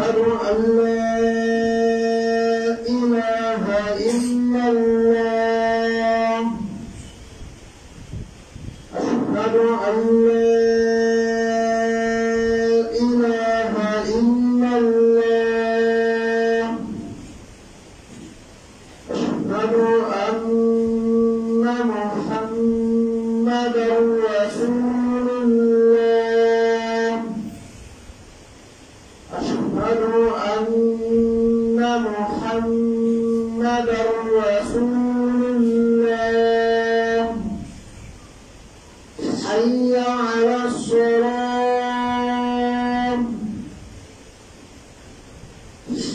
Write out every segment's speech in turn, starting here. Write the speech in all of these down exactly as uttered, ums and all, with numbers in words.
أشهد أن لا إله إلا الله. أشهد أن لا إله إلا الله. أشهد أن محمدا رسول الله. أشهد أن محمدا رسول الله. حي على الصلاة.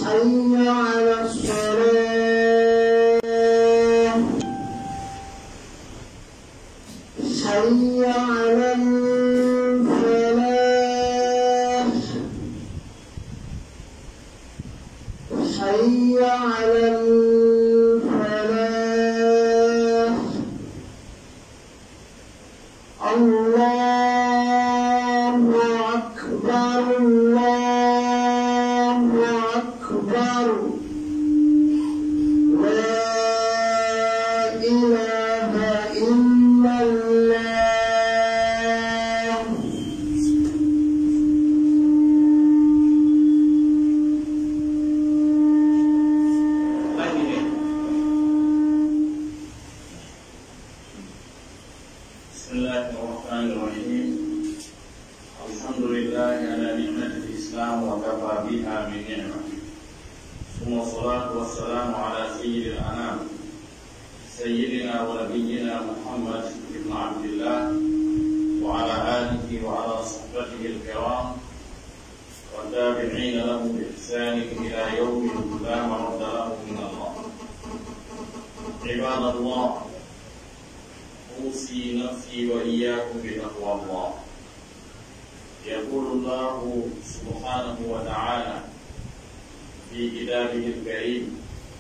حي على الصلاة. حي على الفلاح. حي على الفلاح. الله أكبر، الله أكبر. لا إله إلا الله. بسم الله الرحمن الرحيم. الحمد لله على نعمة الإسلام وكفى بها من نعمة. ثم الصلاة والسلام على سيد الأنام سيدنا ونبينا محمد بن عبد الله وعلى آله وعلى صحبته الكرام والتابعين لهم بإحسان إلى يوم لا مرد له من الله. عباد الله، أوصي نفسي وإياكم بتقوى الله. يقول الله سبحانه وتعالى في كتابه الكريم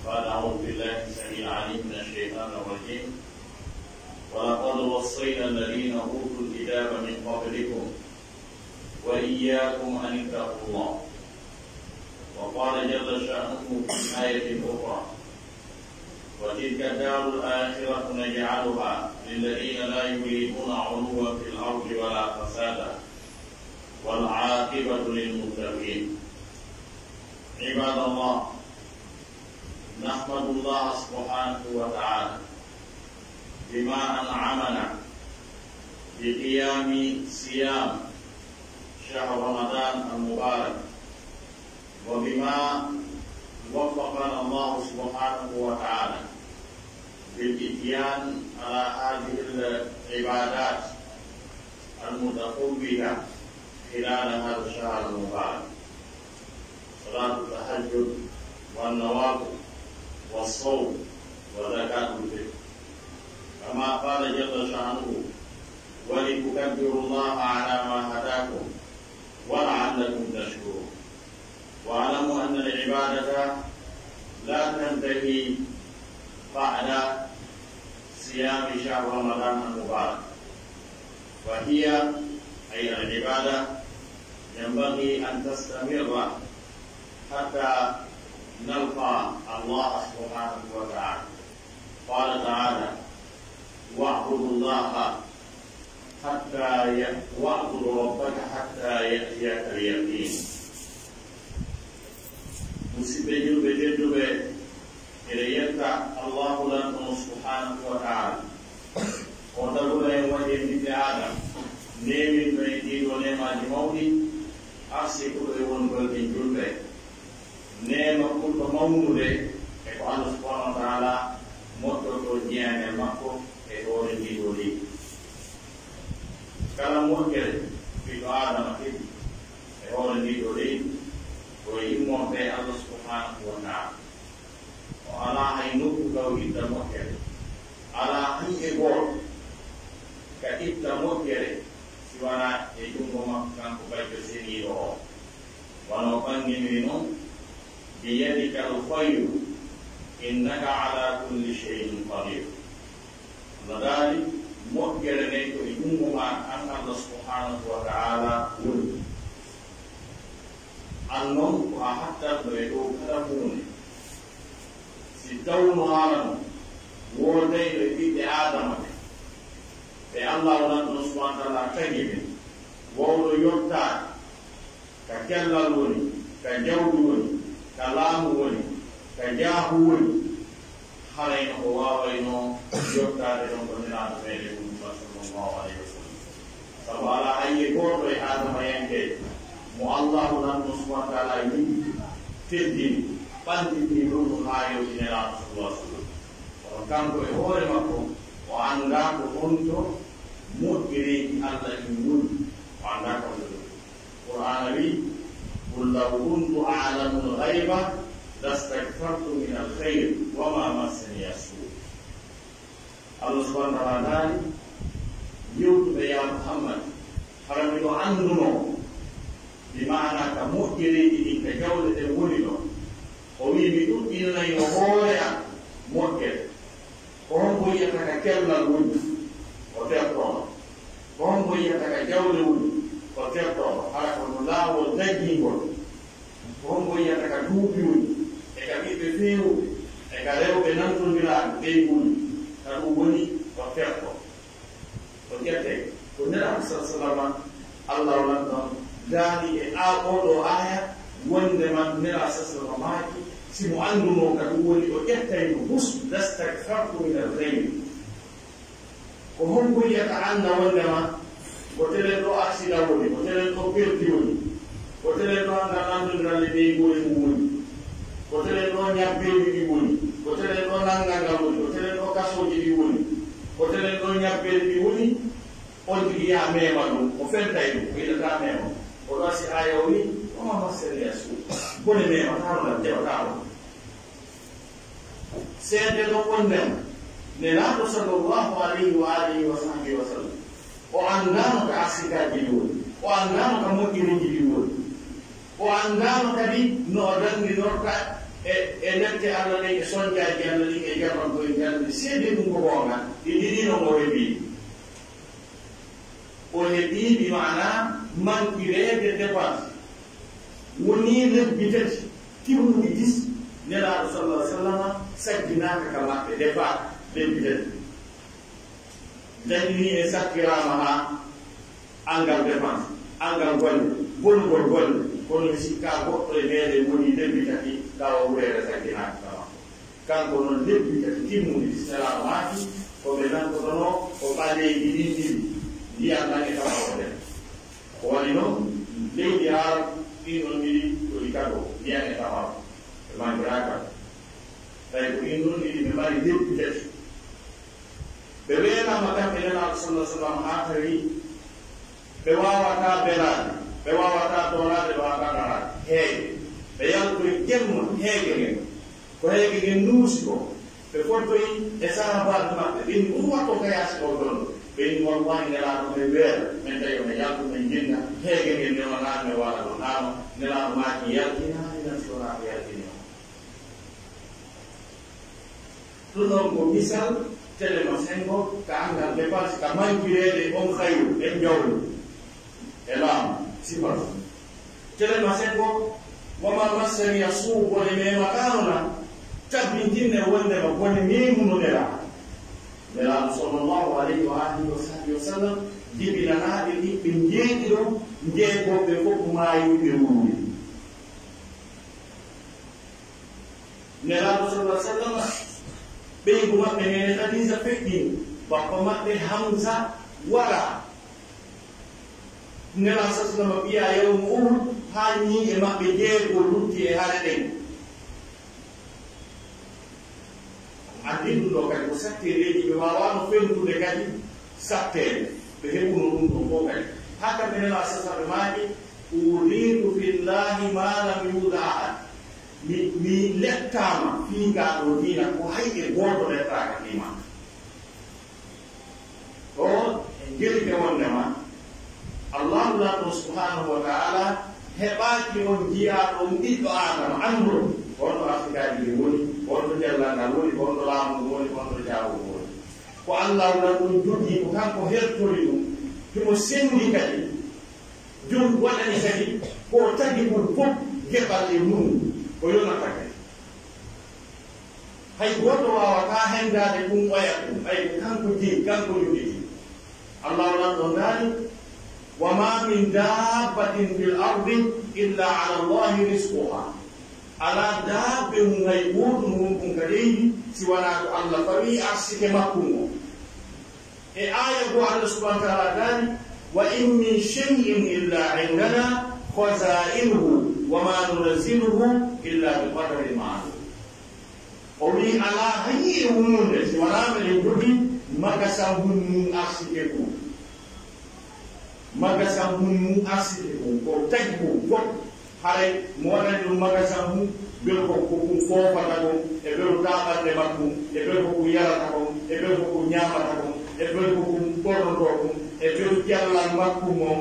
بعد أعوذ بالله السميع العليم من الشيطان الرجيم: ولقد وصينا الذين أوتوا الكتاب من قبلكم وإياكم أن اتقوا الله. وقال جل شأنه في آية أخرى: وتلك الدار الآخرة نجعلها للذين لا يريدون علوا في الأرض ولا فسادا والعاقبة للمتقين. عباد الله، نحمد الله سبحانه وتعالى بما أنعمنا بقيام صيام شهر رمضان المبارك، وبما وفقنا الله سبحانه وتعالى بالإتيان على هذه العبادات المتقوية خلال هذا الشهر المبارك، صلاة التهجد والنوافل والصوم وزكاة الفطر، كما قال جل شأنه: ولتكبروا الله على ما هداكم ولعلكم تشكرون. واعلموا أن العبادة لا تنتهي بعد صيام شهر رمضان المبارك، فهي، أي العبادة، ينبغي أن تستمر حتى نلقى الله سبحانه وتعالى. قال تعالى: واعبدوا الله حتى ي-، واعبد ربك حتى يأتيك اليقين. Musidɓe julɓe tedduɓe, eɗen yetta Allahu Lanɗo on subhanahu wa ta'ala. O taguɗo en waɗi en ɓiɓɓe Aadama, neeminɗo en ɗii ɗoo neemaaji mawɗi, arsikuɗo e wonugol en julɓe. Neema ɓurɗo mawnude e ko Allah subhanahu wa ta'ala moƴƴortoo jeyaangal makko e hoore ndii ɗoo leydi. Kala moƴƴere ɓiɗɗo Aadama heɓi e hoore ndii ɗoo leydi, ko e immorde e Allah subhanahu wa ta'ala. O alaa hay nokku ka o itta moƴƴere. Alaa hanke gooto ka itta moƴƴere si wanaa e junngo makko kanko Bajjo Seniiɗo o. Wano ɓanginiri non: بيدك الخير إنك على كل شيء قدير. No daali, moƴƴere nden ko e junngo maa an Allah subhanahu wa ta'ala woni. An non ko a Hattanɗo e dow kala huunde. Si tawno haala non, woodayɗo e ɓiɓɓe Aadama ɓen, ɓe Allaahu Lanɗo subhaanahu wa ta'aalaa tagi ɓen, wawɗo yottaade, ka cellal woni, ka jawdi woni, ka laamu woni, ka jaahu woni, haray no o waawaynoo yottaade ɗon ko Nelaaɗo meɗen Muhammad sallallahu alayhi wa sallam. Sabu alaa hay e gooto e Aadamayankeeɓe mo Allaahu Lanɗo subhaanahu wa ta'aalaa yiɗi, teddini, ɓannditini ɗum haa yewti Nelaaɗo sallallahu alayhi wa sallam. Kono kanko e hoore makko, o anndaa ko honto moƴƴereeji Alla ɗin woni, o anndaa ko honto ɗum. Qur'aana wi'i, "Qul law kuntu a'lamul ghayba lastakfartu minal khayr wa ma massaniya suu." Allah subhanahu wa ta'ala daali, yewtuɓe, "Ya Muhammad, hara miɗo anndunoo, bi maana ka moƴƴereeji ɗin, ka jawle ɗen woni ɗon." O wi'i, "Mi ɗuɗɗinanayno hoore an moƴƴere." Ko honko yi'ata ka cellal woni, o tertoo. Ko honko yi'ata ka jawle woni, o tertoo. Hara ko no laawol daggiingol. Ko honko yi'ata ka duuɓi woni, e ka ɓiɓɓe feewuɓe, e ka rewɓe nantondiraaɓe ɓey woni, ka ɗum woni, o tertoo. O ƴettay ko Nelaaɗo sallallaahu alayhi wa sallam, Allah o lanɗon daali e aa oo ɗoo aaya, wonndema Nelaaɗo sallallaahu alayhi wa sallam maaki, si mo anndunoo ka ɗum woni, o ƴettayno hus, "Lastakfartu minal khayri." Ko honko yi'ata annda wonndema ko telen ɗoo aksida woni, ko telen ɗoo perdi woni, ko telen ɗoo annda nantondiral e ɓeynguure mum woni, ko telen ɗoo ñabbeeli ɗi woni, ko telen ɗoo nanngal ngal woni, ko telen ɗoo kasooji ɗi woni, ko telen ɗoo ñabbeeli ɗi woni, on tigi yaha meema ɗum, o fentay ɗum, o yiɗataa meema. Kono si aaya o wi'i, "Wa ma massaniya suu." Bone meemataa mo, lan jaɓataa mo. Seede ɗon wonndema, Nelaaɗo sallallaahu alayhi wa aalihi wa sahbihi wa sallam, o anndaano ka asikaaji ɗi woni, o anndaano ka moƴƴiriiji ɗi woni, o anndaano kadi no o danndinorta e, e lepte Alla ɗen, e sonjaaji Alla ɗin, e jarrabboyji Alla ɗin. Seede ɗum ko goonga, ɗi ɗiɗi non o heɓi. O heɓi, bi maana, mankireede dépense. Wonii lebbi tati, timmuɗi dix, Nelaaɗo sallallaahu alayhi wa sallam sagginaaka ka maɓɓe, defaaka lebbi tati. Dañi ni en sakkiraama haa anngal dépense, anngal golle, bonugol golle, kono mi sikkaa goɗɗo e meɗen wonii lebbi tati, tawa wureere sagginaaka ka maɓɓe. Kanko non, lebbi tati timmuɗi, Nelaaɗo maaki, ko ɓe nantotonoo ko ɓaleeji ɗin ɗiɗi, ndiyan ɗan e tawaawo nden. Ko waɗi non, leydi Arab ɗin ɗon ɗiɗi ko ɗi tagoo, ndiyan e tawaawo. Ɓe mantiraaka. Tawi ko ɗin ɗon ɗiɗi ɓe mari lebbi tati. Ɓe weelaama kamɓe Nelaaɗo sallallaahu alayhi wa sallam haa tawi ɓe waawataa belaade, ɓe waawataa toolaade, ɓe waawataa daraade. Heege. Ɓe yaltoyi jemma heege ngen. Ko heege ngen nuusi ko, ɓe fottoyi e sahaabaaɓe maɓɓe, ɓe inni, "Ɗum waɗi ko ka yaasi ɗoo ɗon?" Ɓe inni, "Wallaahi, Nelaaɗo men weela, men tawi men yaltu, men jinna heege ngen, nde wonaa men wala ɗon." Naano, Nelaaɗo maaki, "Yaltinaa, ina fiyoraa ko yaltini on." Ɗum ɗon ko misal tele ma sengo ka anngal dépense, ka mankireede on khayru, en jawle e laamu, sifatu. Tele ma sengo, "Wa ma massaniya suu", bone memataano lan, tabbintinne wondema bone memuno Nelaaɗo. Nelaaɗo sallallaahu alayhi wa aalihi wa sahbihi wa sallam, jibinanaaɓe ɓiɓɓe njeeɗiɗo, njeegoɓe fof maayi ɓe wuuri. Nelaaɗo sallallaahu alayhi wa sallam, ɓeyngu maɓɓe neene Khadiija feƴƴi, bappa maɓɓe Hamza wara. Nelaaɗo sallallaahu alayhi wa sallam ɓiyaa yawmu Uhud, haa ñiiƴe maɓɓe jeego lutti e hare ɗen. Anndi ɗum ɗoo kadi ko sattereeji, ɓe waawaano fentude kadi satteende. Ɓe heɓuno ɗum ɗoo fof kadi. Haa kamɓe Nelaaɗo sallallaahu alayhi wa sallam ɓe maaki, "Uudhiitu fillaahi maa lam yuudh ahad." Mi, mi lettaama fii ngaa ɗoo diina ko hay e gooto lettaaka fii maa. Ɗoo en ngelike wondema Allaahu Lanɗo subhaanahu wa ta'aalaa heɓaaki on jiyaaɗo on ɓiɗɗo Aadama annduɗo ko honto asikaaji ɗin woni, ko honto cellal ngal woni, ko honto laamu ngun woni, ko honto jaahu ngun woni. Ko Allaahu Lanɗo on jogii, ko kanko hertori ɗum, himo senndi kadi. Jom waɗani kadi ko o tagi kon fof, Keɓal e mun ko yonata kadi. Hay gooto waawataa hendaade ɗum oya ɗum, ɓay ko kanko jeyi, kanko yowiti. Allahu lanɗo ndaari, "Wa ma min dabbatin fil ardi illa ala Allahi rizquha." Alaa daabbe mum hay gootum wonɗum ka leydi, si wanaa ko Allah fawi arsike makko ngon. E aaya goo, Allah subhanahu wa ta'ala daali, "Wa in min shay'in illa indana khaza'inuhu wa ma nunazziluhu illa bi qadarin ma'lum." O wi'i, "Alaa hay e huunde si wanaa miɗen jogii magasan hun mun arsike kun." Magasan hun mun arsike kun, ko tagi kun fof. Haray mo waɗani ɗum magasan mum, beru ko, ko ɗum foofata ɗum, e beru taaɓannde makko, e beru ko ɗum yarata ɗum, e beru ko ɗum ñaamata ɗum, e beru ko ɗum ɓornotoo ɗum, e beru jallal makko mon,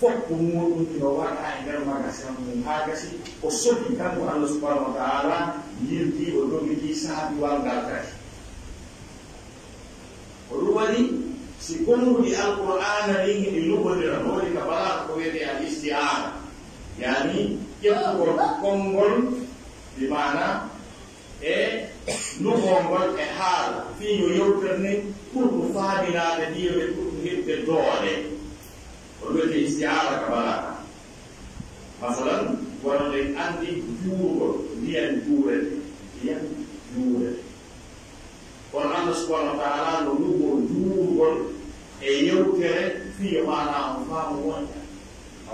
fof ko muuɗum hino waɗa e nder magasan mum, haa gasi o soki kanko Allah subhanahu wa ta'ala, yiltii o dogitii saabiwal ngal kadi. Ko ɗum waɗi, si konguɗi Alqur'aana ɗin hiɗi luɓondira, no waɗi ka balaaga ko wiyetee al isti'aara, yaani ƴettugol konngol, bi maana e luɓongol e haala, fii yo yewtere nden ɓurɗo faaminaade, fii yo ɓe ɓurɗo heɓude doole. Ko ɗum wiyetee isti'aara ka balaaga. Masalan, wano ɗen anndi juurugol, ndiyan juurete, ndiyan juurete. Kono Allah subhanahu wa ta'ala no luɓoo juurugol e yewtere fii yo maanaa on faamu moƴƴa.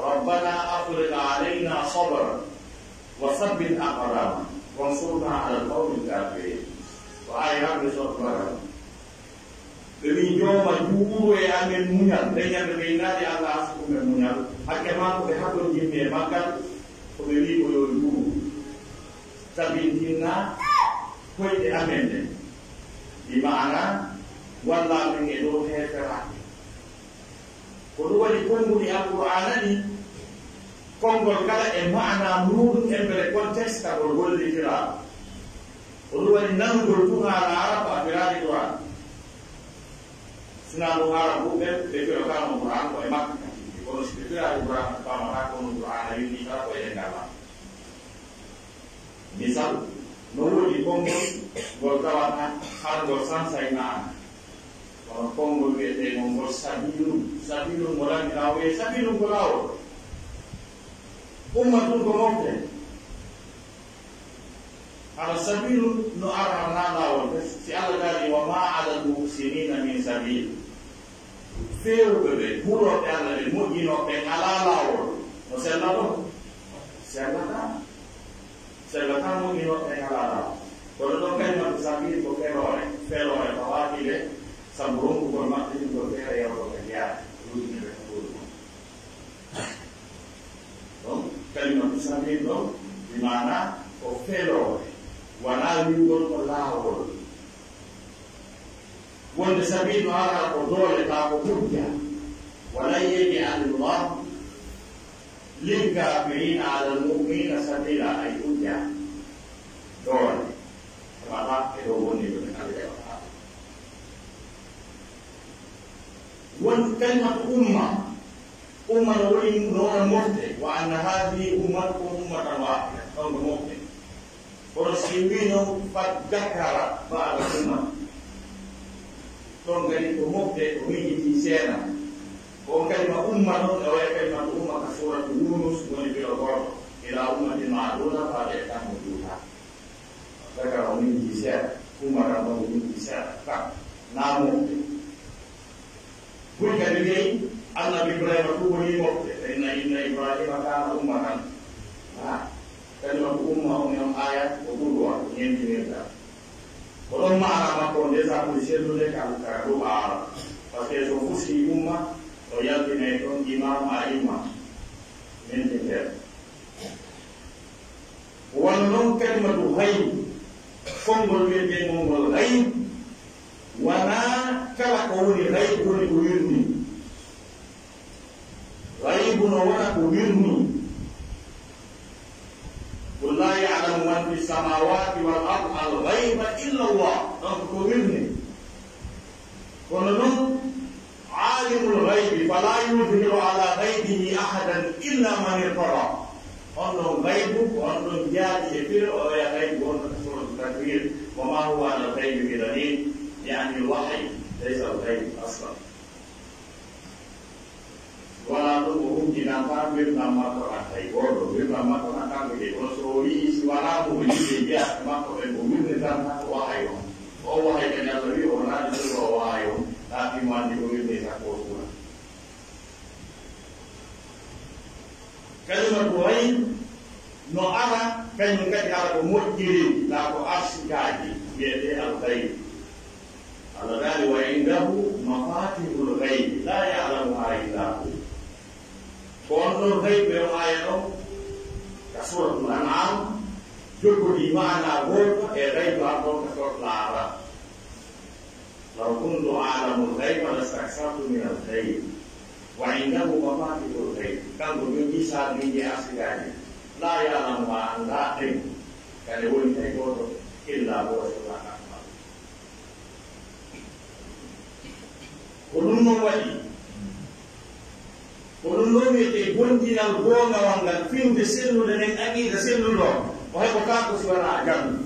"Rabbana afrigh alaynaa sabran wa sabbit aqdaamana wansurna alal qawmil kaafiriin." Ko aaya hannde sooto Maryam. Ɓe wi'i, "Jooma, juuru e amen muñal." Nden ñande ɓe innaali Allah arsuku men muñal. Hakke maa ko ɓe hatonjinni e maggal, ko ɓe wi'i ko yo juuru. Tabintinna koyɗe amen ɗen. Bi maana, walla amen e dow heeferaaki. Ko ɗum waɗi konguɗi Alqur'aana ɗin, konngol kala e maanaa muuɗum, e mbele contexte ka ngol hollitiraa. Ko ɗum waɗi nanugol tun haala Arab a firaali Qur'aan. Si naa ɗum Arab ɓe, ɓe firataano Qur'aan ko e Makka ka tigi. Kono si ɓe firaali Qur'aan, ɓe faamataa ko no Qur'aana winndi kala ko e ɗemngal maɓɓe. Misal, no woodi konngol ngol tawata hara ngol sansay maana. Kono konngol wi'eteengol ngol sabiilun. Sabiilun mo lanndinaa o wi'ee sabiilun ko laawol. Ummatun ko mofte. Hara sabiilun no ara hara naa laawol. Si Allah daali, "Wa maa alal muhsiniina min sabiil." Feewuɓe ɓe, hulooɓe Allah ɓe, moƴƴinooɓe ɓen alaa laawol. No sella ɗon? Sellataa. Sellataa moƴƴinooɓe ɓen alaa laawol. Kono ɗon kalimatu sabiil ko feloore, feloore fawaaki ɓe, sabu ronkugol maɓɓe ɗum ko feere yawto ka jeyaa. Ɗum ɓe ɗum. Ɗon, kalimatu sabiil ɗon, bi maana ko feloore, wanaa wi'ugol ko laawol. Wonde sabiil no ara ko doole, kaa ko hujja. Wa lan yaj'ala Allahu lil kaafiriina alal mu'miniina sabiila, ay hujja. Doole. Heɓataa e dow wondiiɓe ɓen, Allah heɓataa. Won kalimatu umma. Umma no woni, no wona mofte. "Wa anna haadihi ummatukum ummatan waahida." Ɗon ko mofte. Kono si wii non, "Fa dakara ba'da umma." Ɗon kadi ko mofte, ko miijitii seena. Ko on kalima umma non, e waya kalimatu umma ka suuratu Yuunus, woni filo gooto. "Ilaa ummatin ma'duuda, fa liya'tamu biha." Dakara o miijii seeɗa, umma tan ɗon o miijii seeɗa, tan, naa mofte. Buy kadi wi'ay, Annabi Ibrahima tun wonii mofte, fa inna, inna Ibrahima kaana ummatan. Ha, kalimatu umma on e on aaya ko ɓurɗo on, ko ñentinirta. Ko ɗon maana makko on déjà ɓuri sellude ka, ka ɗum aara. Parce que so fusii umma, o yaltinay ɗon imam, a'imma. Ñentinteeɗo. Wano non kalimatu gayb, konngol wi'eteengol ngol gayb, wanaa kala ko woni gayb woni ko wirnii. Gaybu no wona ko wirnii. Qul laa ya'lamu man fi samaawaati wal ard al gayba illa Allah. Donc ko wirnii. Kono non, Aalimul gaybi falaa yuzhiru alaa gaybihi ahadan illaa man irtadaa. On ɗon gaybu, ko on ɗon jaati e firo, o wi'a gaybu on ka Suuratu Takwir, wa ma huwa ala al-gaybi bi danin, ya'ni al-wahyi, laysa al-gaybu aslan. Wonaa ɗum o humpinanta ngurndan makko ɗan hay gooto, ngurndan makko ɗan kanko jeyi. Kono so o wi'i si wanaa mo o yiɗi e jeyaaɓe makko ɓen, o wirnitanta ko wahayu on. O wahayu kadi Alla wi'i o wonaa ɗum ko o wahayu on, taa ɗum anndi o wirnitata ko o suura. Kalimatu gayb no ara, kañum kadi ara ko moƴƴiri, taa ko arsikaaji wiyetee al gayb. Alla daali, "Wa indahu mafatihul gaybi la ya'lamuha illa hu." Ko on ɗon gayb e on aaya ɗon, ka Suuratul An'am, jogori maanaa gooto e gayb an ɗon ka Suuratul Araf. "Law kuntu a'lamul gayba lastaksartu minal khayr, wa indahu mafatihul gayb." Kanko jogii saabiiji e arsikaaji. "La ya'lamuha," anndaa ɗen, kadi woni hay gooto, "illa huwa," so wonaa kanko Alla. Ko ɗum non waɗi, ko ɗum non wiyetee gomɗinal goongawal ngal, finnde sellude nden, aqiida selluɗo, o heɓotaako si wanaa aljanna.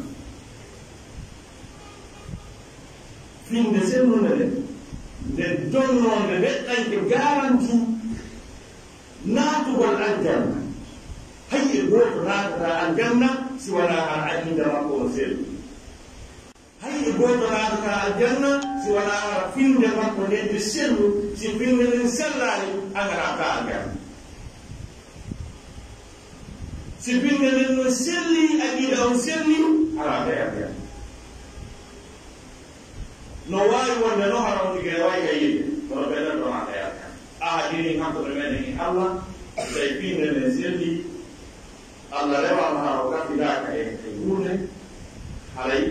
Finnde sellude nden, nde donnoonde neɗɗanke garanti naatugol aljanna. Hay e gooto naatataa aljanna si wanaa hara aqiida makko on sellu. Hay e gooto naatataa aljanna si wanaa hara finnde makko nden nde sellu, si finnde nden sellaali, a narataa aljanna. Si finnde nden non selli, aqiida on selli, a narataa aljanna. No waawi wonde non hara on tigi ne waawi ka yiide, kono ɓe nden ɗon a narataa aljanna. Ahadi ndin hakkunde meɗen e Alla, so tawi finnde nden selli, Alla rewaama hara o kafidaaka e, e huunde, haray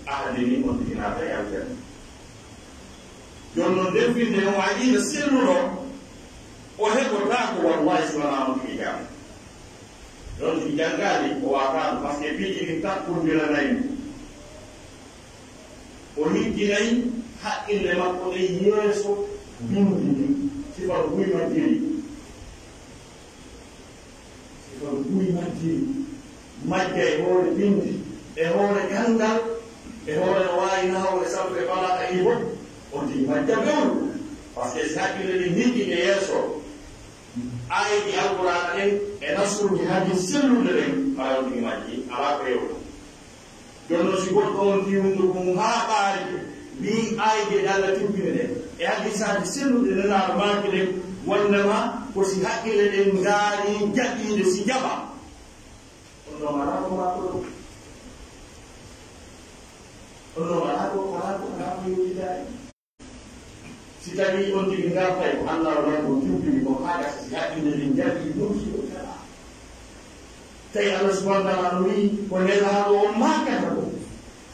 ahadi ndin on tigi naatay aljanna. Jooni non, nden finnde on aqiida selluɗo, o heɓotaako wallaahi si wanaa on tigi jannga. Ɗon si janngaali, o waawataa ɗum, parce que piiji ɗin takkondiranay mo. O ligginay haqqille makko ɗen yeeso binndi ndin, sifa buy majjiri. Sifa buy majjiri. Majja e hoore binndi, e hoore ganndal, e hoore no waawi nahawre sabu e balaa e ibo, on tigi majja bewru. Parce que si haqqille ɗin liggike yeeso, aayeeji Alqur'aana ɗen e nassuuji hadiis selluɗe ɗen, ɓay on tigi majji, alaa ko yewta. Jooni non, si goɗɗo on fii hunduko mum haa ɓaari, wi'i aayeeje ɗe Alla tippini ɗen, e hadiisaaji selluɗe Nelaaɗo maaki ɗen, wondema ko si haqqille ɗen ndaari jaɓiinde si jaɓa. On ɗon alaa ko maako ɗon. On ɗon alaa ko, alaa ko, alaa ko yewtidaani. Si tawii on tigi ngartay ko Alla o Lanɗo jubbini ko haa gasa, si haqqille ɗen njaɓii ɗum, si o jaɓaa. Tawi Alla subhaanahu wa ta'aala no wi'i ko Nelaaɗo on maakata kon.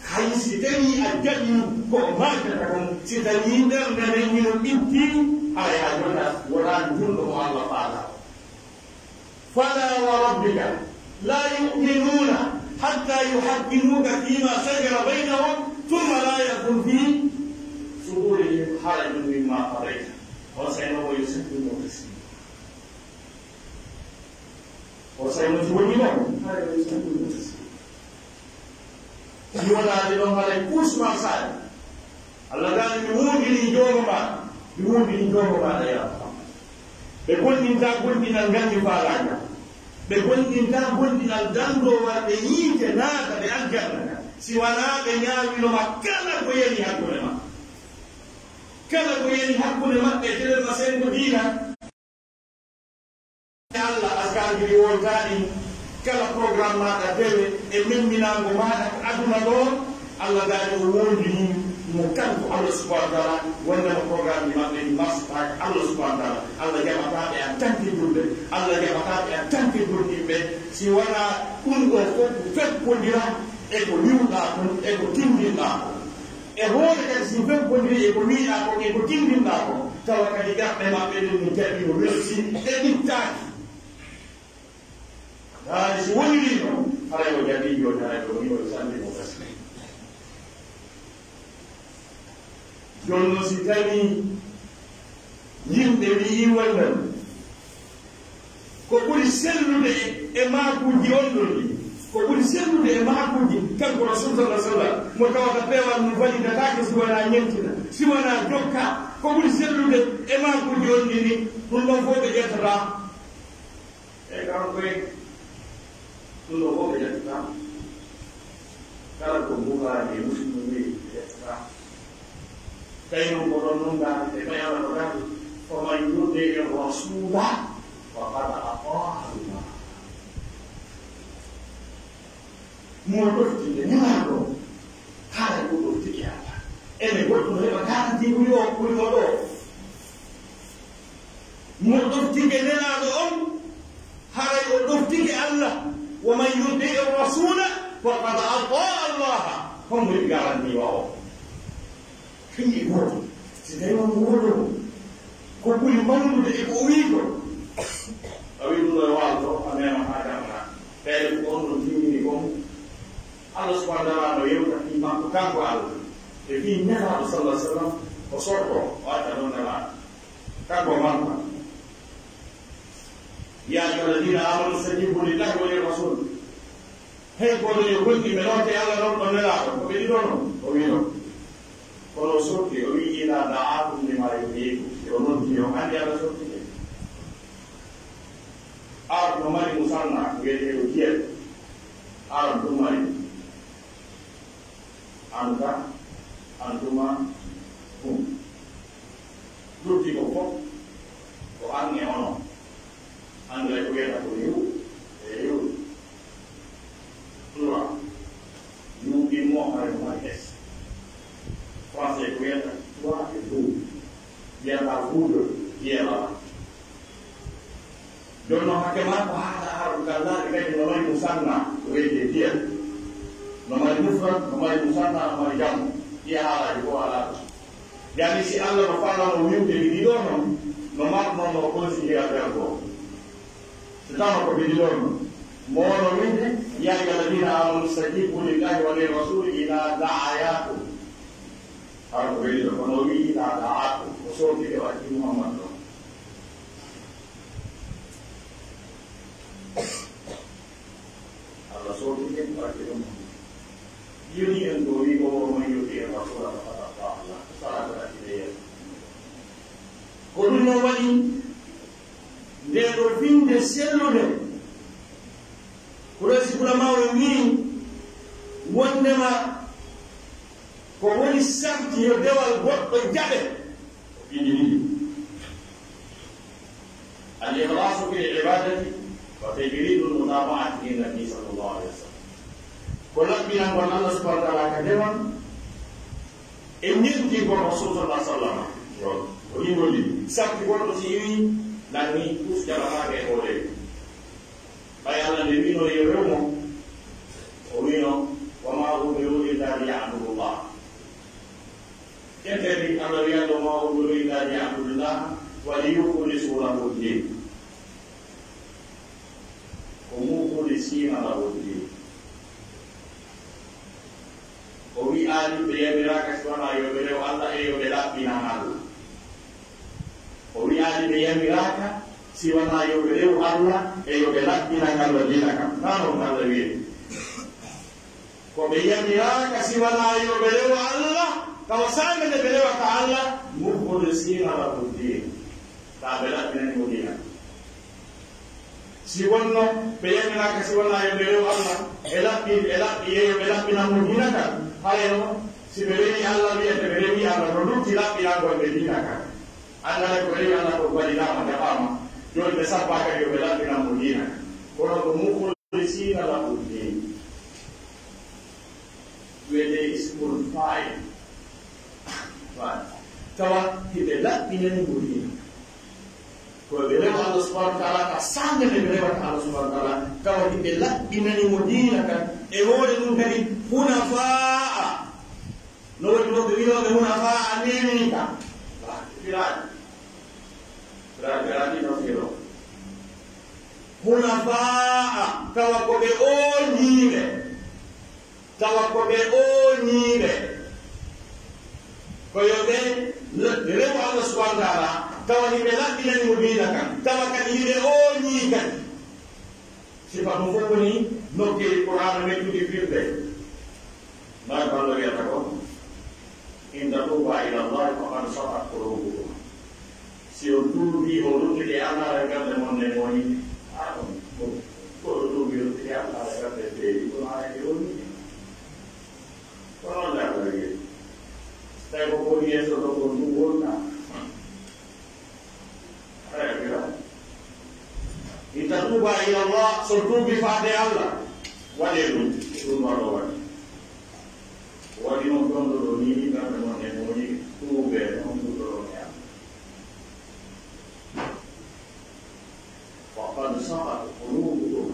Hay si tawii a jaɓii ko o maakata kon, si tawii ɓernde nden hino ɓitti, haray a wonaa, wonaa julɗo mo Alla faalaa. فلا وربك لا يؤمنون حتى يحكموك فيما شجر بينهم ثم لا يكن في صدورهم حرج مما قضيت. On saa'i non ويسلموا تسليما. On saa'i non si wonii non, haray ويسلموا تسليما. Si wonaali non, haray kuus maa saali. Alla daali, mi woondirii jooma maaɗa, mi woondirii jooma maaɗa, yaa Muhammad. Ɓe gomɗintaa gomɗinal ngal mi faalaa ngal. Ɓe gomɗintaa gomɗinal dandoowal ɓe yiite naata ɓe aljanna ngal, si wanaa ɓe ñaawino ma kala ko yani hakkunde maɓɓe. Kala ko yani hakkunde maɓɓe e telen ma sengo diina. Alla, askaanji ɗi wontaa ɗin, kala programme maaɗa dewe e memminaango maaɗa ka aduna ɗoo, Alla daali o woondirii mo kanko Alla subhaanahu wa ta'aala, wonnde mo programme ji maɓɓe ɗi marsataake Alla subhaanahu wa ta'aala. Alla jaɓataa ɓe en tant que julɓe, Alla jaɓataa ɓe en tant que gomɗinɓe, si wanaa ɗum ɗoo fof ko fekkondiral e ko wi'uɗaa kon, e ko tinndinɗaa kon. E hoore kadi, si fekkondirii e ko wi'aa kon, e ko tinndinɗaa kon, tawa kadi ɓerɗe maɓɓe ɗen no jaɓi, no welsi, ɗe ɓittaaki. Haali si wonirii non, haray o jaɓii jooni, haray o woni o salli mo gasii. Jooni non, si tawii yimɓe wi'ii wonnan, Ko ɓuri sellude e maakuuji on ɗon ɗin, ko ɓuri sellude e maakuuji, kanko Rasul sallallahu alaihi wasallam, mo tawata peewal mum walidataake si wanaa ñentina, si wanaa jokka, ko ɓuri sellude e maakuuji on ɗin ɗin, ɗum ɗon fof ɓe ƴettataa. E kanko e ɗum ɗon fof ɓe ƴettataa. Kala ko Bukhari e Muslim wi'i, ɓe ƴettataa. Tawi non ko ɗon non ngaa, e ɓay Alla ko daɗi, "Faman yuti'i rasula faqad ata Allah." Mo ɗoftike Nelaaɗo, haray o ɗoftike Alla. Ene goɗɗo no heɓa garanti ɓuri o, ɓuri o ɗo. Mo ɗoftike Nelaaɗo on, haray o ɗoftike Alla. "Wa man yuti'i rasula faqad ata Allah." Hombo heɓi garanti wa o? Fii gooto, si tawii on woodoo ko ɓuri mawnude e ko o wi'i kon, a wi'i ɗum no e waalto, a meema haa jamma. Ɓeyde ko on ɗon timmini kon, Allah subhanahu wa ta'ala no yewta fii makko kanko Allah, e fii Nelaaɗo sallallahu alaihi wasallam, o sorto, o acca ɗon Nelaaɗo. Kanko manko. "Ya ayyuhalladhina amanu stajibu lillahi wa lirrasul." Hey, kono yo gonɗi men on te Allah non ɗon Nelaaɗo, ko ɓe ɗiɗo non? O wi'i non. Kono o sorti, o wi'i, "Idha da'akum lima yuhyikum." Yo noddi, yo anndi Allah sorti ɓe. Arab no mari musanna, wi'etee ko diyal. Arab ɗum mari. Anta, antuma, hum. Lutti ko fof ko an e onon. Anglais ko wiyata ko you e you. Plural. You ɗin mo haray ko mari S. Français ko wiyata toi et vous. Wiyata vous deux, qui est là. Jooni non hakke maa ko haala Arabu gallaaɗi kadi no mari musanna, ko weeti e diyal. No mari mufrad, no mari musanna, no mari jamo. Ɗii haalaaji fof alaa ɗo. Yaani si Allah no faalano wi'ude ɓe ɗiɗo non, no marno no considérer affaire goo. Si tawno ko ɓe ɗiɗo non, mo wono wi'ude, "Ya ayyuhalladhina amanu stajibu lillahi wa lirrasuli idha da'akum." Hara ko ɓe ɗiɗo, kono o wi'i, "Idha da'akum." O soofike o acci Muhammad ɗon. Allah soofike o acci ɗum. Yoni en ko wi'i ko, "Wa man yuti'i rasula faqad ata Allah." Sala ko acci ɓe yeeso. Ko ɗum non waɗi ndee ɗoo finnde sellude. Kuraysi ulamaaɓe wi'i wonndema ko woni sarti yo dewal goɗɗo jaɓe. Ko piiji ɗiɗi. Al-ikhlasu fil ibadati wa tajridul mutaba'ati lin nabi sallallahu alaihi wasallam. Ko laɓɓinangol Allah subhanahu wa ta'ala ka dewal e ñentingol Rasul sallallahu alaihi wasallam. Ko ɗin woni sarti goɗɗo si iwi lanni us jaɓataake e hoore. Ɓay Allah nde wi'no yo rew mo, o wi'no, "Wa ma umiru illa liya'budullah." Ken kadi Allah wi'ano, "Ma umiru illa liya'budullaha wa liyukhlisu lahu ddin." Ko mukhlisina lahu ddin. O wi'aali ɓe yamiraaka si wanaa yo ɓe rew Allah e yo ɓe laɓɓinan Allah. O wi'aali ɓe yamiraaka si wanaa yo ɓe rew Allah e yo ɓe laɓɓinan Allah diina kan. Naa non Allah wi'i. Ko ɓe yamiraaka si wanaa yo ɓe rew Allah, tawa saanga nde ɓe rewata Allah, mukhlisina lahu ddin. Taa ɓe laɓɓinani mo diina. Si wonno ɓe yamiraaka si wanaa yo ɓe rew Allah, e laɓɓi, e laɓɓi, e yo ɓe laɓɓinan mo diina kan. Haray no, si ɓe rewi Allah, wi'ete ɓe rewi Allah, no lutti laɓɓinangol ɓe diina kan. Anndaa ko rewi Allah ko walidaama, jaɓaama. Jooni ɓe sabbaaka yo ɓe laɓɓinan mo diina kan. Kono ko mukhlisina lahu ddin. Wi'etee ismul fa'il. Fa'il. Tawa hiɓe laɓɓinani mo diina. Ko ɓe rewa Allah subhanahu wa ta'ala, ka saanga nde ɓe rewata Allah subhanahu wa ta'ala, tawa hiɓe laɓɓinani mo diina kan. E hoore ɗum kadi, hunafaa'a. No woodi woɓɓe wi'ooɓe hunafaa'a neeminka. Firaaji. Firaaji, firaaji no firo. Hunafaa'a, tawa ko ɓe oonyiiɓe. Tawa ko ɓe oonyiiɓe. Ko yo ɓe rewu Allah subhanahu wa ta'ala, tawa hiɓe laɓɓinani mo diina kan, tawa kadi hiɓe oonyii kadi. Sifa ɗum fof woni nokkeeli Qur'aana mettuɗi firde. Nayi ko Allah wiyata kon, "In tatuuba ila Allahi faqad sagat qulubukum." Si on tuubii, on ruttike e Allah, e ɓernde mon nden woni, a ɗon, ko, ko on tuubii, ruttike e Allah, e ɓernde feewi, kono haray ɓe woni. Kono Allah ko wiyata. Tawi ko woni yeeso ɗon kon ɗum wonta. Aya wira, "In tatuuba ila Allah," so tuubi faade Allah, waɗee ɗum, ɗum waɗo waɗi. Waɗi non ɗon ɗo ɗo ni, kamɓe non e moƴi, tuubee non ɗum ɗo ɗo e Allah. Faqad sagat qulubukum.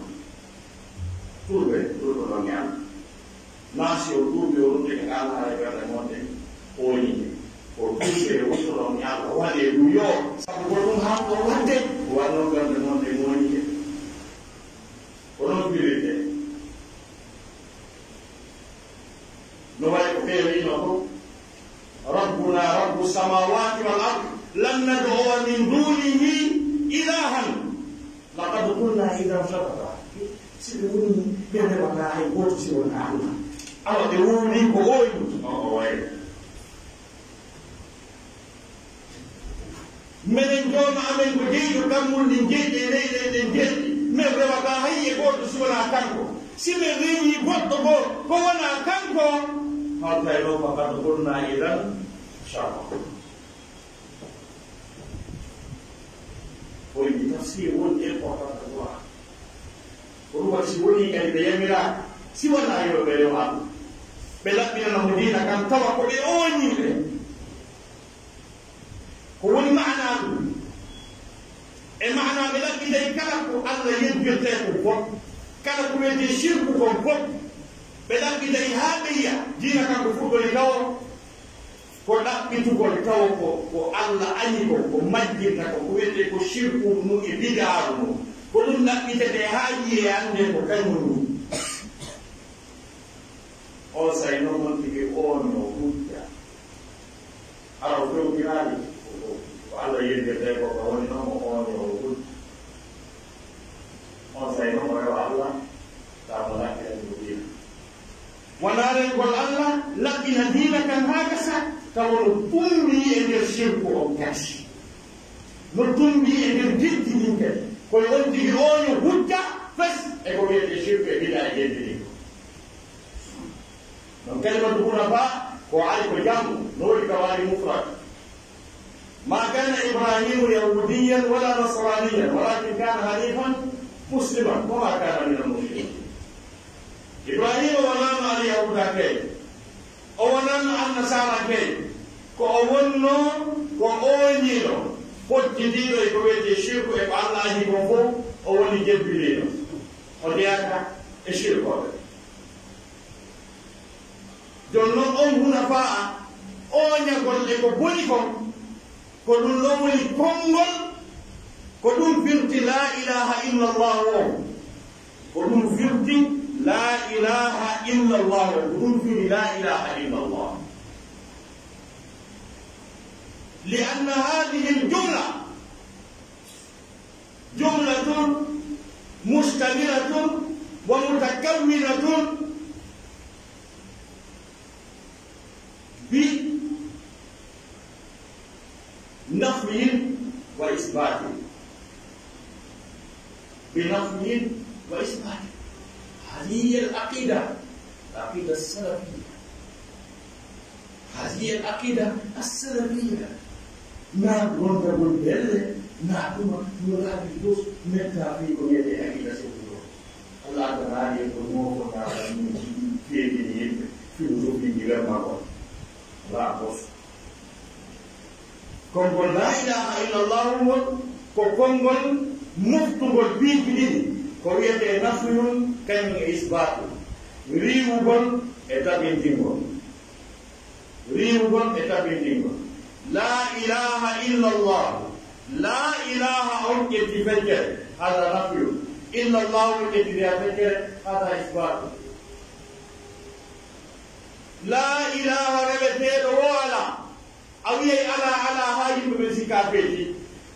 Tuubee, ɗum ɗo ɗo e Allah. Naa si on tuubii, on ruttike e Allah e ɓernde mon nden, ooñinde. Ko tuubee, wuttoɗon e Allah, waɗee ɗum yo. Sabu ko ɗum hanko waɗde, wano ɓernde mon nden ooñinde. Ko non firete. No wayi ko ɓe wiino ko, "Rabbuna rabbu samawati wal ard, lan nad'uwa min dunihi ilahan." Laqad qulna idan shatata. Si ɓe woni, ɓe rewataa hay gooto si wonaa Allah. Awa ɓe wowli ko ooñi. O, o wayi. Menen Jooma amen ko jeyɗo kammun ɗin jeɗɗi e leyɗe ɗen jeɗɗi. Men rewataa hay e gooto si wonaa kanko. Si men rewii goɗɗo goo ko wonaa kanko, hal tawi non faqad qulna idan shatata. Ko ɓe wi'i tafsir woni important ko Qur'an. Ko ɗum waɗi si woni kadi ɓe yamiraaka, si wanaa yo ɓe rew Allah, ɓe laɓɓinana mo diina kan tawa ko ɓe ooñiiɓe. Ko woni maanaa ɗum? E maanaa ɓe laɓɓitay kala ko Allah yejjirtee kon fof, kala ko wiyetee shirku kon fof, ɓe laɓɓitay haa ɓe yi'a diina kan ko fuɗɗori tawo. Ko ɗaɓɓitugol taw ko, ko Alla añi kon, ko majjinta kon, ko wi'etee ko shirku mun e bid'aaru mun. Ko ɗun ɗaɓɓitetee haa yi'ee anndee ko kañun woni. On saa'i non on tigi ooñoo hujja. Hara o fewtinaali ko, ko, ko Alla yejjirtee ko, ko woni non o ooñoo hujja. On saa'i non o rewa Alla, tawa mo laɓɓinani mo diina. Wonaa rewgol Alla, laɓɓina diina kan haa gasa, tawa no tumbii e nder shirku on kadi. No tumbii e nder geddi ɗin kadi. Ko e on tigi ooño hujja fes e ko wi'etee shirku e bid'a e geddi ɗin. Donc, kalimatu hunafa, ko ari ko jam'u, no woodi ka waali mufrad. ما كان إبراهيم يهوديا ولا نصرانيا ولكن كان حنيفا مسلما وما كان من المشركين. Ibraahiima wonaano Alyahuudankee, o wonaano Annasaarankee, ko o wonnoo ko ooñiiɗo, fojjidiiɗo e ko wi'etee shirku e ko Alla añi kon fow, o woni jebbiliiɗo. O jeyaaka e shirkooɓe. Jooni non on hunafaa'a, ooñagol e ko boni kon, ko ɗun ɗon woni konngol, ko ɗun firti laa ilaaha illallahu on. Ko ɗun firti laa ilaaha illallahu on. Ko ɗun firi laa ilaaha illallah. لأن هذه الجملة جملة مشتملة ومتكونة بنفي وإثبات. بنفي وإثبات. هذه هي العقيدة، العقيدة السلفية. هذه العقيدة السلفية. Naa wondagol belle, naa ɗuma, no laaɓi tus, mettaa fii ko wi'etee aqiida selluɗo. Alla addanaali en ko nooko naa ɗum jiɗi feeñini yimɓe, filosofiji remma kon. Alaa kos. Konngol laa ilaaha illallahu ngol, ko konngol moftungol piiji ɗiɗi, ko wi'etee nafyun, kañum e isbaatu, riiwugol e tabintingol. Riiwugol e tabintingol. Laa ilaaha illallah. Laa ilaaha on ƴetti feccere, hada nafyu. Illallahu on ƴetti ndeya feccere, hada isbaatu. Laa ilaaha reweteeɗo woo alaa. A wi'ay alaa, alaa, haa yimɓe ɓen sikka a feccii.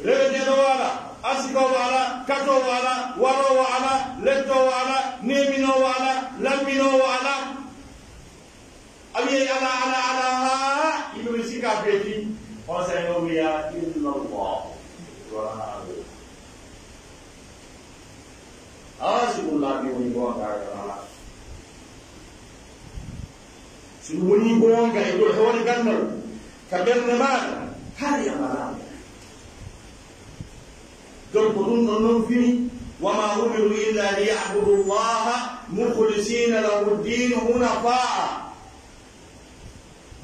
Reweteeɗo woo alaa. Arsikoowo alaa, katoowo alaa, waroowo alaa, lettoowo alaa, neeminoowo alaa, lamminoowo alaa. A wi'ay alaa, alaa, alaa, haa yimɓe ɓe sikka feeti. On saa'i no wi'a, illa Allah. Wonaa Allah. Haa si ɗum laaɓi woni goonga, alaa. Si ɗum woni goonga e dow hoore ganndal, ka ɓernde maaɗa, hari a malaama. Donc, ko ɗum ɗon non fini, "Wa ma umiru illa li ya'budu Allaha mukhlisina lahu ddina hunafa'a."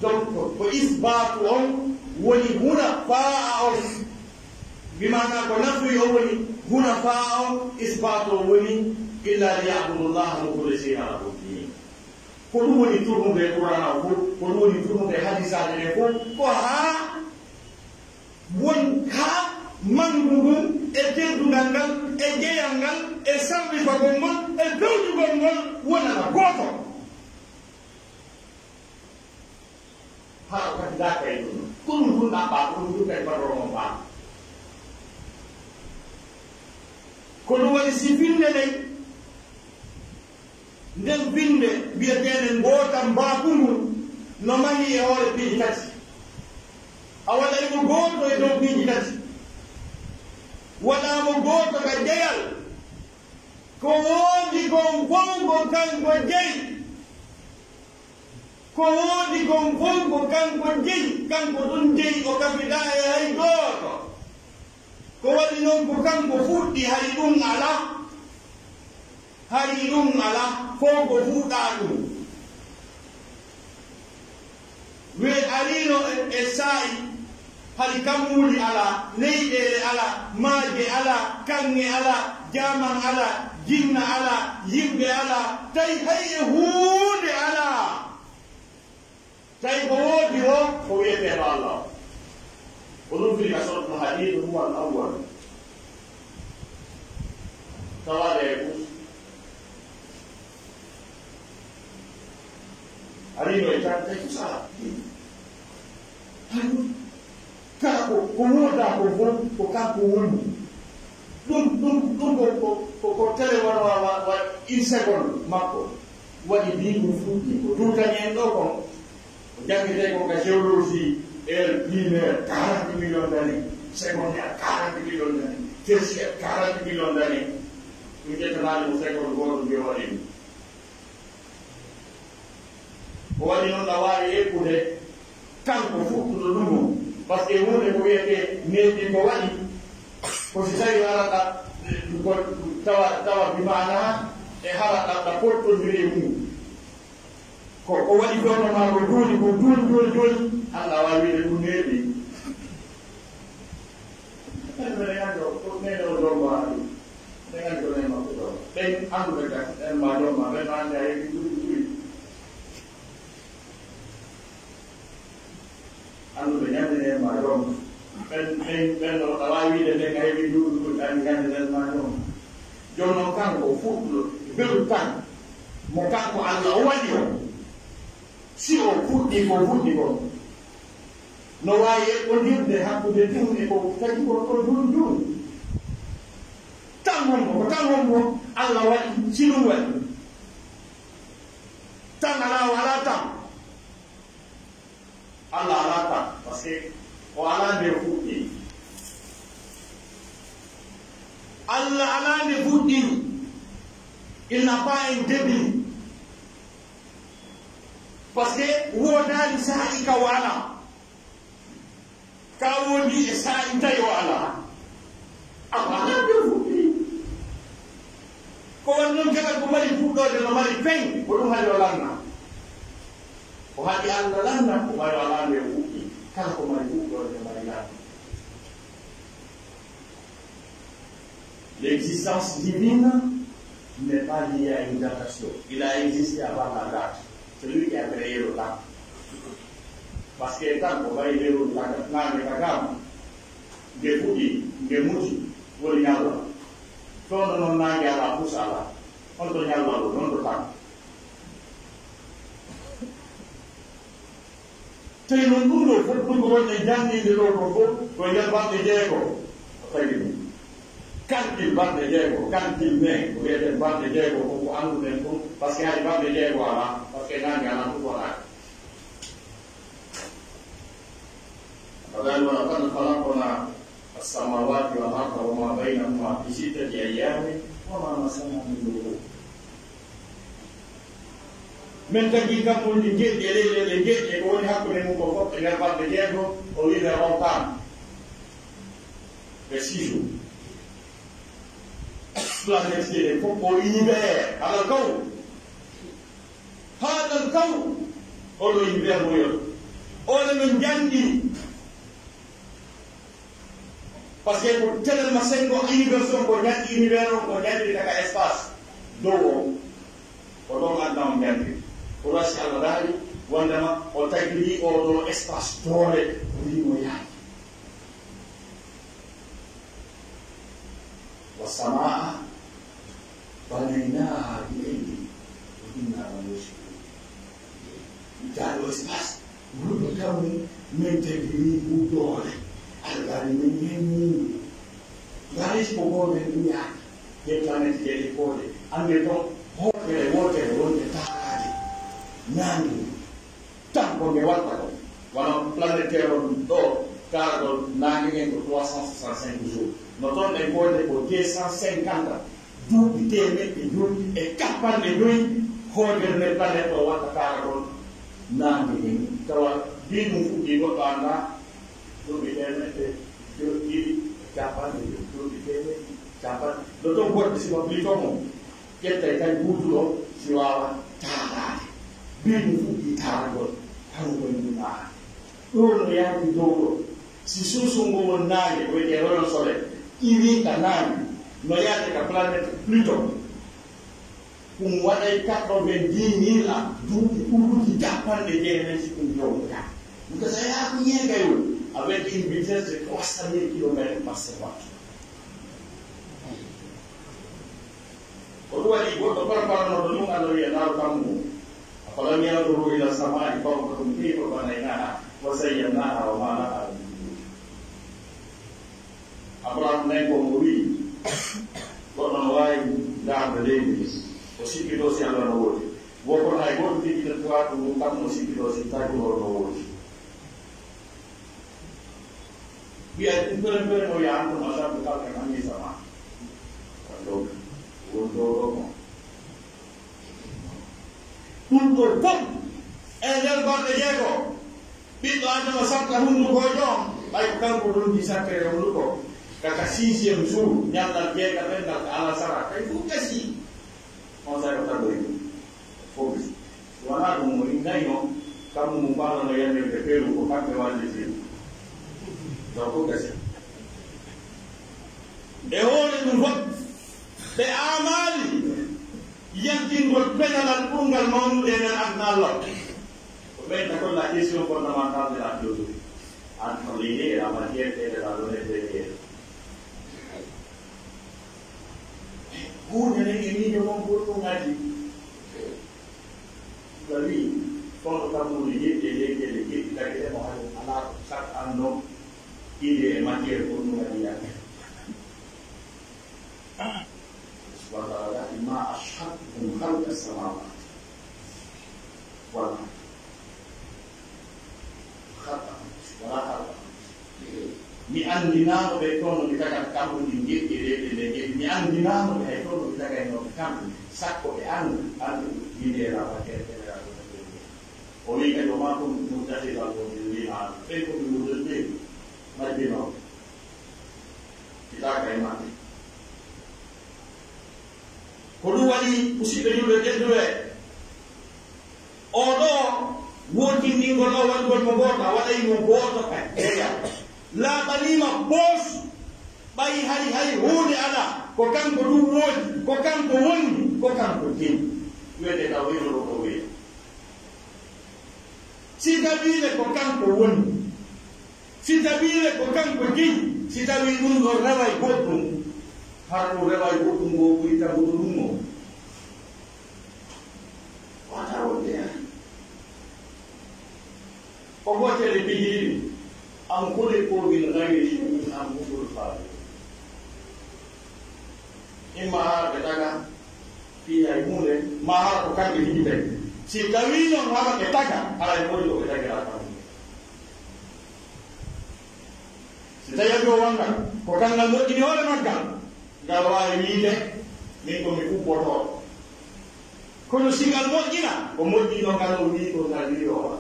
Donc, ko isbaatu on woni hunafa'a on. Bi maana ko nafi on woni hunafa'a on, isbaatu on woni illa li ya'budu Allaha mukhlisina lahu ddin. Ko ɗum woni tournude e Qur'aana on fof, ko ɗum woni tournude e hadiisaaji ɗen fof, ko haa won haa manngu ngun e teddungal ngal e jeyal ngal e sarrifagol ngol e pewjugol ngol wonana gooto. Haa o kadi daaka e ɗum. Ko ɗum tun ɗaɓɓaa, ko ɗum tun kadi patron on faama. Ko ɗum waɗi si finde nden, nden finde wi'eteende Ngootam Mbaakungu no mahii e hoore piiji tati. A waɗay mo gooto e dow piiji tati. Waɗaa mo gooto ka jeyal. Ko woodi kon fow ko kanko jeyi. Ko woodi kon fow ko kanko jeyi, kanko tun jeyi, o kafidaa e hay gooto. Ko waɗi non ko kanko fuɗɗi, hari ɗum alaa. Hari ɗum alaa, fow ko fuɗɗaa ɗum. We ariino e, e saa'i, hari kammuuli alaa, leyɗeele alaa, maaje alaa, kaŋŋe alaa, jaaman alaa, jinna alaa, yimɓe alaa, tawi hay e huunde alaa. Tawi ko woodi woo, ko wi'etee Allah. Ko ɗum firi ka Suratul Hadiid, huwa al-awwal. Tawaade e ɗum. Ari no e tan, tawi ko sala. Hay ɗum. Kala ko, ko woodaa ko fof, ko kanko woni. Ɗum, ɗum, ɗum ko, ko, ko, ko télé wano wa, wa, wa une seconde makko. Waɗi mbii ɗum fuɗɗi. Ko duutani en ɗoo kon. Ko janngitee kon ka géologie, heure primaire, quarante millions d'années. Secondaire, quarante millions d'années. Tertiaire, quarante millions d'années. Ɗum ƴettanaali ko seconde gooto mbiyo waɗi ɗum. Ko waɗi non, a waawi eɓɓude kanko fuɗɗuɗo ɗum on. Parce que huunde ko wiyetee neeɓi ko waɗi, ko si tawi hara ɗa, ko tawa, tawa bi maanaa e hara ɗa, ɗa pottondiri e mum. Ko, ko waɗi fewndo maa ko duuni, ko duuni, duuni, duuni, Alla waawi wiide ɗum neeɓi. Ɓen ɓe neɗɗo, ko neɗɗo o jomba ɗum. Ɓen anndi ko neema ko jomba. Ɓen annduɓe ka en ma jomba, ɓen ma anndi a heɓi duuɓi ɓuri. Annduɓe ñande neema jomba. Ɓen, ɓen, ɓen no a waawi wiide ɓen a heɓi duuɓi ɓuri, anndi ñande neema jomba. Jooni non kanko fuɗɗo, beru tan, mo kanko Alla o waɗi on. Si o fuɗɗii ko fuɗɗi kon, no waawi eɓɓondirde hakkunde tun e ko taƴi kon ko duun duun. Tan hombo, ko tan hombo Alla waɗi, si ɗum waɗi. Tan alaa o alaa tan. Alla alaa tan, parce que o alaa nde o fuɗɗii. Alla alaa nde fuɗɗii. Il n'a pas un début. Parce que woodaali saa'i ka o alaa. Ka woodi e saa'i tawi o alaa. Amma alaa nde fuɗɗii. Ko waɗi non kala ko mari fuɗɗoode no mari fen, ko ɗum haɗi o lanna. Ko haɗi Alla lanna, ko mari alaa nde fuɗɗii. Kala ko mari fuɗɗoode no mari lanna. L'existence divine n'est pas liée à une datation. Il a existé avant la date. C'est lui qui a créé le temps. Parce que tan ko ɓay leru naange ka gam, nge fuɗi, nge muti, woni ñalla. Toon ɗo noon naange alaa, fus alaa. On to ñalla ɗo, noon to tan. Tawi noon ɗum ɗo fof, ɗum ko woni e janninde ɗo ko fof, ko e nder balɗe jeego, o tawi ɗum. Kalkil balɗe jeego, kalkil men, ko wi'eten balɗe jeego, ko ko annduɗen ɗum, parce que hay balɗe jeego alaa, parce que naange alaa, ɗum waɗaaka. Aɗa anndi, ولقد خلقنا السماوات والأرض وما بينهما في ستة أيام وما مسنا من لغوب. Men tagi kammuuli njeɗɗi e leyɗeele njeɗɗi e ko woni hakkunde mum ko fof e nder balɗe jeego, o wi'i ɓe ronkaama. Ɓe six jours. Planète ɗen fof ko univers, alal kaw. Haɗal kaw, oɗo univers mo yoni. Oɗo no njanɗi. Parce que ko telen ma sengo univers on, ko njanɗi univers on, ko njanɗi daga espace. Dow o, ko ɗon adna on njanɗi. Ko ɗon si Allah daali, wondema o tagiri o ɗo espace doole, o wi'i mo yaaki. والسماء بنيناها بأيد وإنا لموسعون. Daɗo espace, ruɗi kammu, men tagiri ngu doole. Alɓari men ñañi ngu. Ngaray si ko gooto en ɗum yaaki, e planète ɗe e koode, annde ton, hootere wootere wonde taaraade naange. Tan ko nge watta ko, wano planétaire on ɗo, taaragol naange ngen ko trois cent soixante-cinq jours. No ton ɗen koode ko deux cent cinquante, duuɓi teemeɗɗe jowi e cappanɗe jowi, hoodere nde planète o watta taaragol naange ngen. Tawa mbii ɗum fuɗɗii goɗɗo anndaa, duuɓi teemeɗɗe jowi, ɗiɗi e cappanɗe jowi, duuɓi teemeɗɗe, cappanɗe. No ton goɗɗi si waɗi ton on. Ƴettay tawi buutuɗo si waawa taaraade. Mbii ɗum fuɗɗii taaragol, tawi koye mum naata. Ɗoo no yaadi dow ɗoo. Si suusungo won naange, ko wiyetee rayon solaire, iwii ka naange, no yaade ka planète Pluton. Ɗum waɗay quatre-vingt-dix mille ans, duuɓi ɓuruuji cappanɗe jeenayi si ɗum jowtotaa. Ɗum ko so yaha ko ñeegayol, avec une vitesse de trois cent mille kilomètres par seconde. Ko ɗum waɗi goɗɗo parparanoɗo ɗum, Alla wi'a, naaru kammu. أفلم ينظروا إلى السماء فوقهم كيف بنيناها وزيناها وما لها من فروج. Abraham nay ko mo wi'i, goɗɗo no waawi ndaarde leydi ndi, o sikkitoo si Alla no woodi. Wo kono hay gooto jejjitataako ɗum, kammu o sikkitoo si tagugol no woodi. Wi'a ɗum peren peren o wi'a, أنتم أشد خلقا أم السماء. Ɗum ɗoo, won ɗoo ɗoo mo. Ɗum ɗoo fof e nder balɗe jeego. Ɓiɗɗo Adama sakka hunduko on, ɓay ko kanko ronki sakkere hunduko. Kaka sixième jour, ñallal jeegaɓel ngal ka alasara, kay fof kasi. On saa'i o tagoyi ɗum. Fof kasi. Si wanaa ɗum, mo innayno, kammu mo mbaɗano yannirde Peru, ko kamɓe walliti ɗum. Donc, fof kasi. E hoore ɗum fof, ɓe aamaali yaltingol penalal ɓurngal mawnude e nder aduna Allah. Ko ɓen ka kolla question fondamentale de la philosophie. Entre l'idée et la matière et de la donnée première. Huunde nden e miijo mon ko ɗum adii. Tawi kono kammuuli jeɗɗi e leyɗeele jeɗɗi, tagi ɗe mo hay alaa ko sak an non idée e matière ko ɗum adii yande. Subhanahu wa ta'ala, ما أشهدتهم خلق السماوات والأرض. خلقهم، ولا خلقهم. Mi anndinaano ɓe kono mi tagata kammuuli jeɗɗi e leyɗeele jeɗɗi. Mi anndinaano ɓe hay kono mi tagaynooɓe kamɓe. Sakko ɓe annda, annda mi ndeeraa wakkere ɓe. O wi'i kadi, وما كنت متخذ المضلين عضدا. Ɓen ko mi mudilliin, majjinooɓe. Hitaaka e maɓɓe. Ko ɗum waɗi, musiɓɓe julɓe tedduɓe, oo ɗoo wootinɗingol ɗoo waɗugol mo gooto, a waɗay mo gooto ka jeya. Laaɓaniima boos, ɓay hari hay huunde alaa, ko kanko ɗum woodi, ko kanko woni, ko kanko jeyi. Wiyetee taw wiyetee ko wiya. Si tawii le ko kanko woni, si tawii le ko kanko jeyi, si tawii ɗum ɗon reway goɗɗum, hara ɗum reway goɗɗum ngo ɓuri taguɗo ɗum o. Wata wonde hen. Ko gootel e piiji ɗiɗi. أم خلقوا من غير شيء أم هم الخالقون. maa hara ko kamɓe tigi tagi. Si tawii non hara ɓe taga, haray ko woni ko ɓe tagiraa kamɓe. Si tawii abii o wanga, ko kan ngal moƴƴini hoore maggal, ngal waawi wiide, min ko mi kubbotoo. Kono si ngal moƴƴina, ko moƴƴi no ngal o wii, ko ngal wii o waɗa.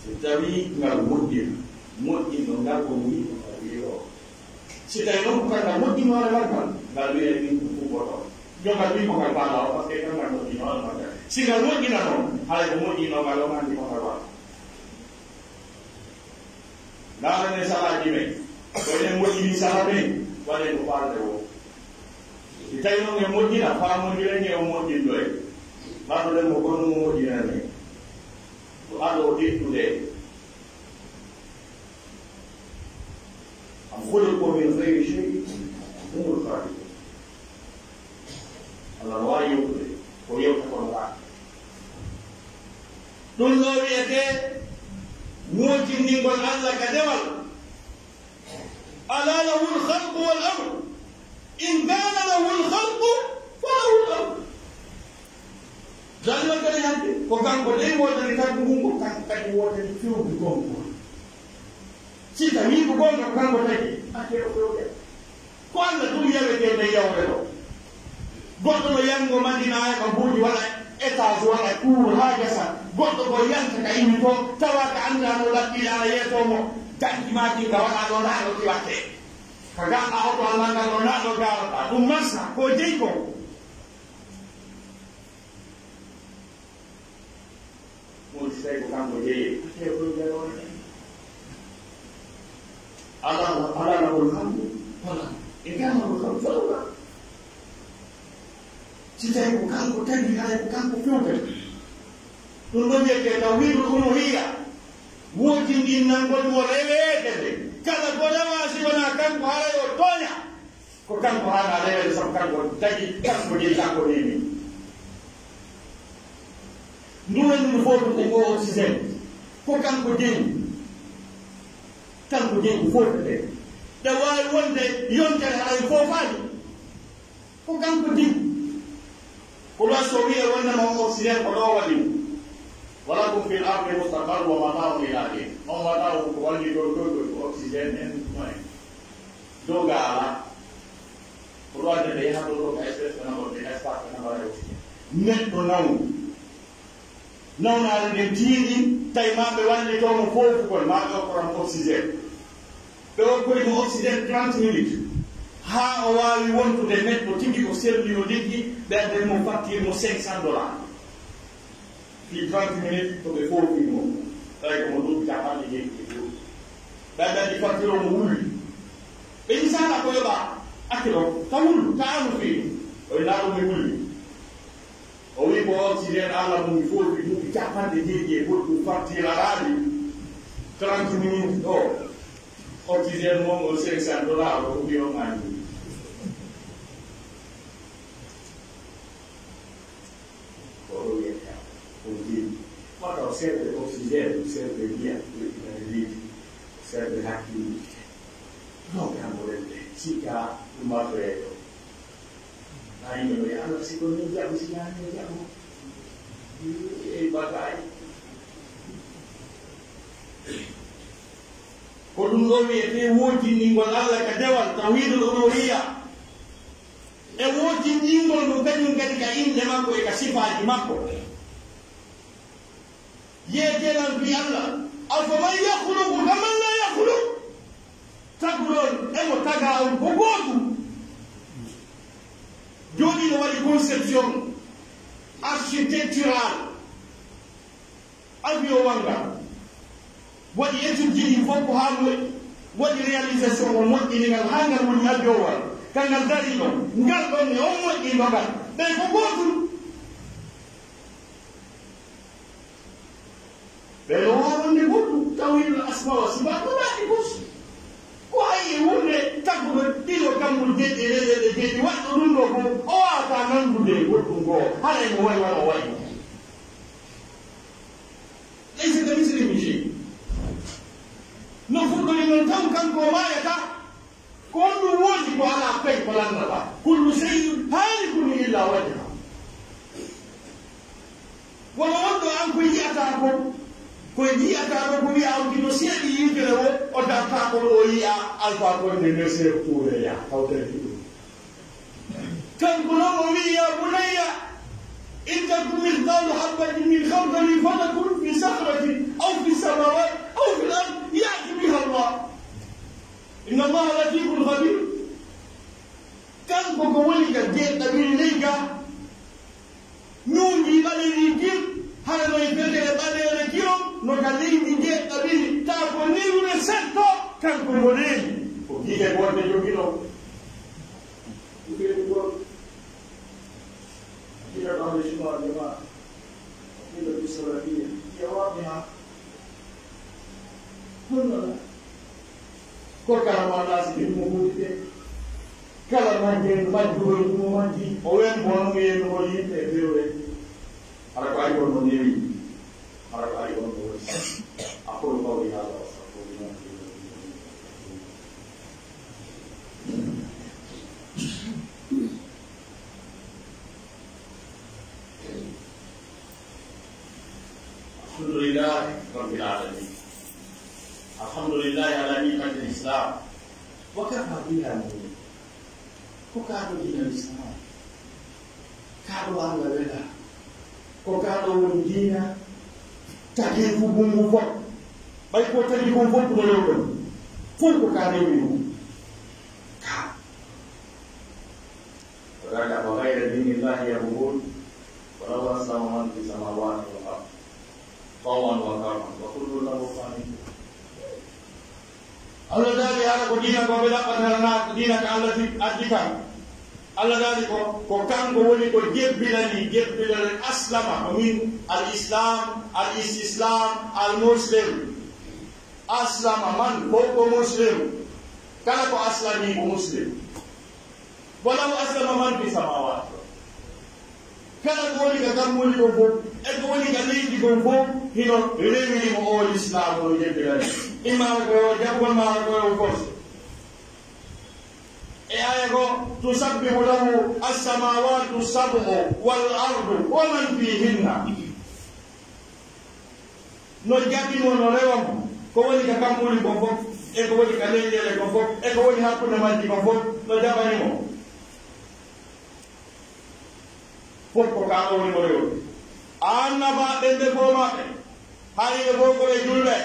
Si tawii ngal moƴƴina, moƴƴi no ngal o wii, ko ngal wii o waɗa. Si tawii non ko kan ngal moƴƴini hoore maggal, ngal wi'ay min ko kubbotoo. Yo ngal wii ko ngal faala o, parce que kan ngal moƴƴini hoore maggal. Si ngal moƴƴina non, haray ko moƴƴi no ngal o anndi ko ngal waɗa. Ndaarane salaaji men. Ko enen moƴƴini sala men, waɗen ko faalde woo. Si tawii non en moƴƴina, faamondiren e on moƴƴinɗo en. Mbaɗoɗen mo kono mo moƴƴinani en. Ko ado ƴettude. أم خلقوا من غير شيء أم الخالقون. Allah no waawi yewtude ko yewta kono ɗaa. Ɗun ɗoo wi'etee wootindingol Allah ka dewal. ألا له الخلق والأمر. إن كان له الخلق فله الأمر. Dalla kadi hande, ko kanko dey woodani taggu ngun, ko kanko kadi woodani fewdu ngon ngun. Si tawii ko goonga, ko kanko tagi, accee o fewda. Ko Allah tun yawetee nde yawre ɗoo. Goɗɗo no yango Madina e ma buuɗi waɗa étage, waɗa cour haa gasa. Goɗɗo ko yanta ka imi to, tawa ka anndaa no laɓɓiri ana yeeso mo. Danki maa kin ka waɗa ɗoo, ndaa ɗoo ki wattee. Ka gaɗɗa oto Allah ngal ɗoo, ndaa ɗoo gaarata. Ɗun marsa, ko jeyi ko. Mo si tawi ko kanko jeyi, tew ko jaloore. Ala, ala lahul hamdu, wala. E kanko ko kanko fewta. Si tawi ko kanko tagi, haray ko kanko fewta. Ɗun ɗoo wi'etee tawhiidul uluhiyya. Wootindinnangol mo reweede nde. Kala ko rewaa si wonaa kanko, haray o tooña. Ko kanko haanaa reweede, sabu kanko tagi, kanko jeyi, kanko neemi. Ndu woni ndu foofu ko ngoo oxygène. Ko kanko jeyi. Kanko jeyi ko foofu nde. Ɗe waawi wonde yontere haray foofaani. Ko kanko jeyi. Ko ɗoo so wi'e wonde mo oxygène ko ɗoo waɗi. ولكم في الأرض مستقر ومتاع إلى حين. On waɗa ko walli ɗoo ɗoo ɗoo ko oxygène en ɗum en. Doga alaa. Ko ɗoo adda ɓe yaha ɗoo ɗoo ka espèce ɓe naɓa, ɓe espace ɓe naɓa e oxygène. Neɗɗo nawnu. Nawnaare nden tiiɗi, tawi maa ɓe wallitoo mo foofu kon, maa ɓe okkoran oxygène. Ɓe okkoyi mo oxygène trente minutes. Haa o waawi wontude neɗɗo tigi, o selli, o liggi, ɓe addani mo facture mo cinq cents dollars. Fii trente minutes ko ɓe foofi mo, tawi ko mo duuɓi capanɗe jeeɗiɗi e jowi. Ɓe addani facture o mo wulli. Ɓe misaala ko yoɓa akilo, ka wullu, ka anu fii. O inaa ɗum mi wulli. O wi'i ko oxygène Alla mun mi foofi duuɓi capanɗe jeeɗiɗi e goɗɗum facture alaaɗi. Trente minutes ɗoo. Oxygène mon on cinq cents dollars o ɗum on anndi. Ko o wiyata ko jeyi. Wata o serde oxygène, serde ndiyam, weƴƴinande leydi, serde hakkilluuji. Non, kanko rende, sikka ummaatoyee ɗo. Haa yimɓe ɓe, "Alla, si ko min jaɓi, si naa min jaɓo." Ey, bataay. Ko ɗum ɗoo wiyetee wootindingol Alla ka dewal, tawhiidul uluhiyya. E wootindingol mo kañum kadi ka inɗe makko e ka sifaaji makko. Yeetee lan fii Alla, "Afaman yakhluqu kaman laa yakhluq?" Taguɗo on, e mo tagaa on ko gootum. Jooni no waɗi conception architecturale. Avion wanga. Waɗi étude ji ɗin fof ko haa mo waɗi réalisation o moƴƴini ngal haa ngal woni avion wal. Ka ngal darii ɗon, ngal ɗon e on moƴƴinɗo ngal. Ɓe ko gootum. Ɓe no waawi wonde goɗɗum, tawhiidul asmaa wa sifaat no waɗi fof. Ko hay e wonde tagguɗo ɗiɗo kammu jeeɗi e leyɗe ɗe jeeɗi waɗɗo ɗum ɗo fof, o waawataa nanndude e goɗɗum goo, hara emo wayi wano o wayi. Laysa kamislihi shay'. No fuɗɗori non tan, kanko o maayataa. Ko on Kay ko lannata. Kullu shay'in haalikun illa wajha. Wano wonɗo an ko yi'ataa ko, ko yi'ataa ko, ko wi'a on kino seeɗi yiitere wo, o dartaa ko ɗo o yi'a Alfa Konde nde Seeku Tuure ya, hawtandi ɗum. Kanko non o wi'i, "Ya bunayya, in taku mithqalu habbatin min khardalin fatakun fi sakhratin aw fi samawati aw fil ard ya'ti biha Allah. Inna Allaha latifun khabir." Kanko ko woni ka jeeɗaɓiri ley ga, ñuundi ɓaleeri gir, hara no e fetere ɓaleere giron, no ka leydi jeeɗaɓiri, taa ko niwre setto, kanko mo reeni. Ko gite goonɗe jogiɗo. Gite goonɗe. Gite goonɗe suma jama. Gite bisalabiya. Gite waɗi ha. Honno la? Ko kala mo Allah si ɗin mo huuɗi de. Kala majje, majjugol ɗum o majji, o wembo no wiyannugol yimɓe e fewre. Hara ko ari on no newi, hara ko ari on no woni. أقول قولي هذا وأستغفر الله لي ولكم. الحمد لله رب العالمين. الحمد لله على نعمة الإسلام. وكفى بها نعمة. Ko kaa ɗoo diina Lislaam, kaa ɗoo Alla wela, ko kaa ɗoo woni diina, tagee fu bungu fof. Ɓay ko tagi kon fof no rewɗon, fof ko kaa rewni ɗum. Kaa. وذلك أفغير دين الله يبغون وله أسلم من في السماوات والأرض طوعا وكرها وكل له قانتون. Allah daali hara ko diina ko ɓe ɗaɓɓata na diina ka Allah fi-, addi kan. Allah daali ko, ko kanko woni ko jebbilani, jebbilani aslama, ko min al islam, al istislam, al muslim. Aslama man, ko ko muslim. Kala ko aslami ko muslim. Wala o aslama man fi samawati. Kala ko woni ka kammuuli kon fof, e ko woni ka leydi kon fof, hino rewiri mo o Lislaamu no jebbirani. Imma ko yo jaɓugol maa ko yo force. E aya go, تسبح له السماوات السبع والأرض ومن فيهن. No jaɓi mo, no rewa mo, ko woni ka kammuuli kon fof, e ko woni ka leyɗeele kon fof, e ko woni hakkunde majji kon fof, no jaɓani mo. Fof ko ka o woni mo rewde. Annabaaɓe ɓen ɓe fof maɓɓe, hari ɓe fof ko ɓe julɓe,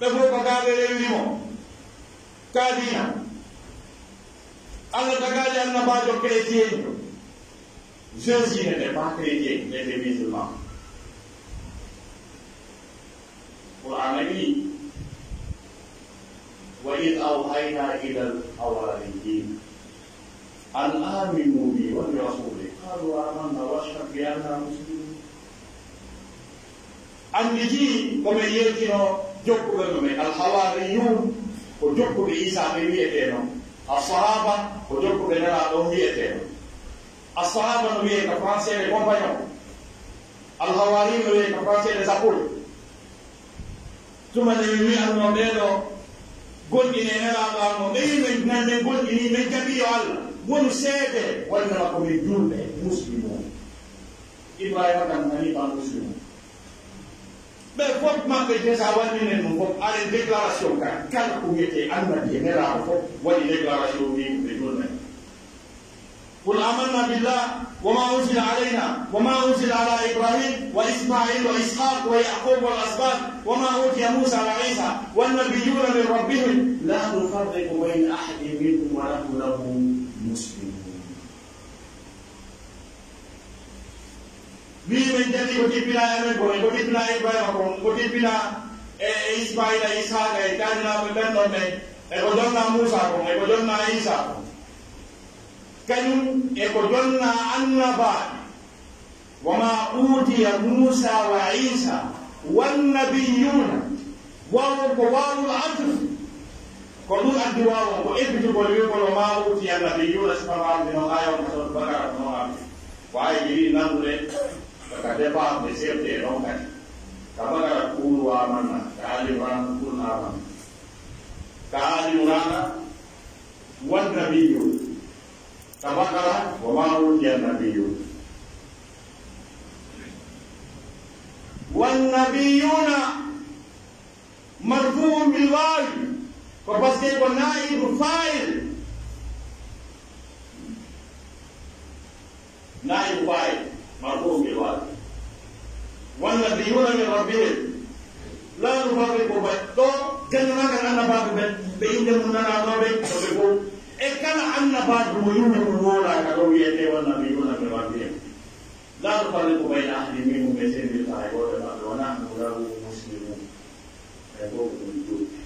ɓe fof ko ka ɓe rewiri mo. Ka diina. Allah tagaali annabaajo chrétienjo. Jésus n'était pas chrétien, il était musulman. Qur'aana wi'i, وإذ أوحينا إلى الحواريين أن آمنوا بي وبرسولي قالوا آمنا واشهد بأننا مسلمون. Annditi ko men yewtino jokkuɓe no men, alhawaariyuun, ko jokkuɓe Iisaa ɓe wi'etee non. Assahaaba, ko jokkuɓe Nelaaɗo on wi'etee non. Assahaaba no wi'ee ka français les compagnons. Alhawaariyuun no wi'ee ka français les apôtres. Tuma nde min wi'annoo ɓee ɗoo, gomɗinee Nelaaɗo an on, ɓe wi'i men, nan men gomɗinii, men jaɓii yo Allah wonu seede, wonnema ko men julɓe, muslimuun. Ibraahiima kan haniifan muslimuun. Ɓe fof maɓɓe, déjà wanninen ɗum fof, aɗen déclaration kan, kala ko wiyetee annabi e nelaaɗo fof waɗi déclaration wi'i ɓe julɓe. قل آمنا بالله وما أنزل علينا وما أنزل على إبراهيم وإسماعيل وإسحاق ويعقوب والأسباط وما أوتي موسى وعيسى والنبيون من ربهم لا نفرق بين أحد منهم ونحن له مسلمون. Wi'i men jaɓii ko jippinaa e men kon, e ko jippinaa Ibraahiima kon, ko jippinaa e, e Ismaa'iila, Ishaaqa, e kaadinaaɓe ɓen ɗon ɓen, e ko jonnaa Muusaa kon, e ko jonnaa Iisaa kon. Kañum e ko jonnaa annabaaɓe. وما أوتي موسى وعيسى والنبيون. Waawun ko waawul atfi. Ko ɗum addi waawun ko ebbitugol wi'ugol وما أوتي النبيون, sifa maarun no aaya on ka Suuratu Bakara ko non ardi. Ko aaya ɗiɗi nannduɗe ka départ de chef de non kadi. Ka Bakara قولوا آمنا, ka Ali Imran قل آمنا. Ka Ali Imran والنبيون. Ka Baqara, وما أوتي النبيون. والنبيون مرفوع بالواو. Ko parce que ko naa'ibu faa'il. Naa'ibu faa'il, مرفوع بالواو. والنبيون من ربهم. لا نفرق بين، ɗo, jannanaaka annabaaɓe ɓen, ɓe innde mun nanaa ɗo ɓen, ɗo ɓe fow. E kala annabaajo mo innde mun woonaaka ɗo wi'etee والنبيون من ربهم. لا نفرق بين أحد منهم, ɓe senndirtaa e gooto e maɓɓe, ونحن له مسلمون. Ɓen fow ko ɗum juulɓe.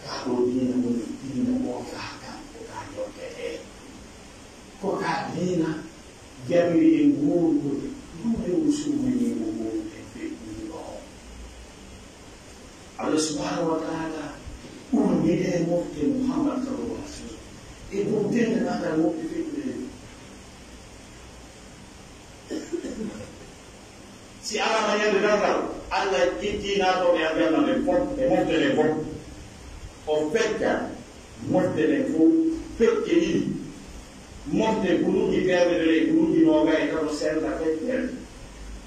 Kaa ɗoo diina woni diina gooto haa kan ko ka yontetee. Ko ka diina yamiri en nguurgol, ɗum e musulmaniiɓe wonɓe feƴƴude ɗoo. Allah subhanahu wa ta'ala umri en mofte Muhammad sallallahu alaihi wasallam. E ɗum dental mofte feƴƴude ɗen. Si alaama ñande darngal, Allah ƴetti naatooɓe aljanna ɓen fof e mofte ɗen fof. O fecca mofte ɗen fof pecce ɗiɗi. Mofte guluuji teemedere e guluuji noogay e tato senda feccere.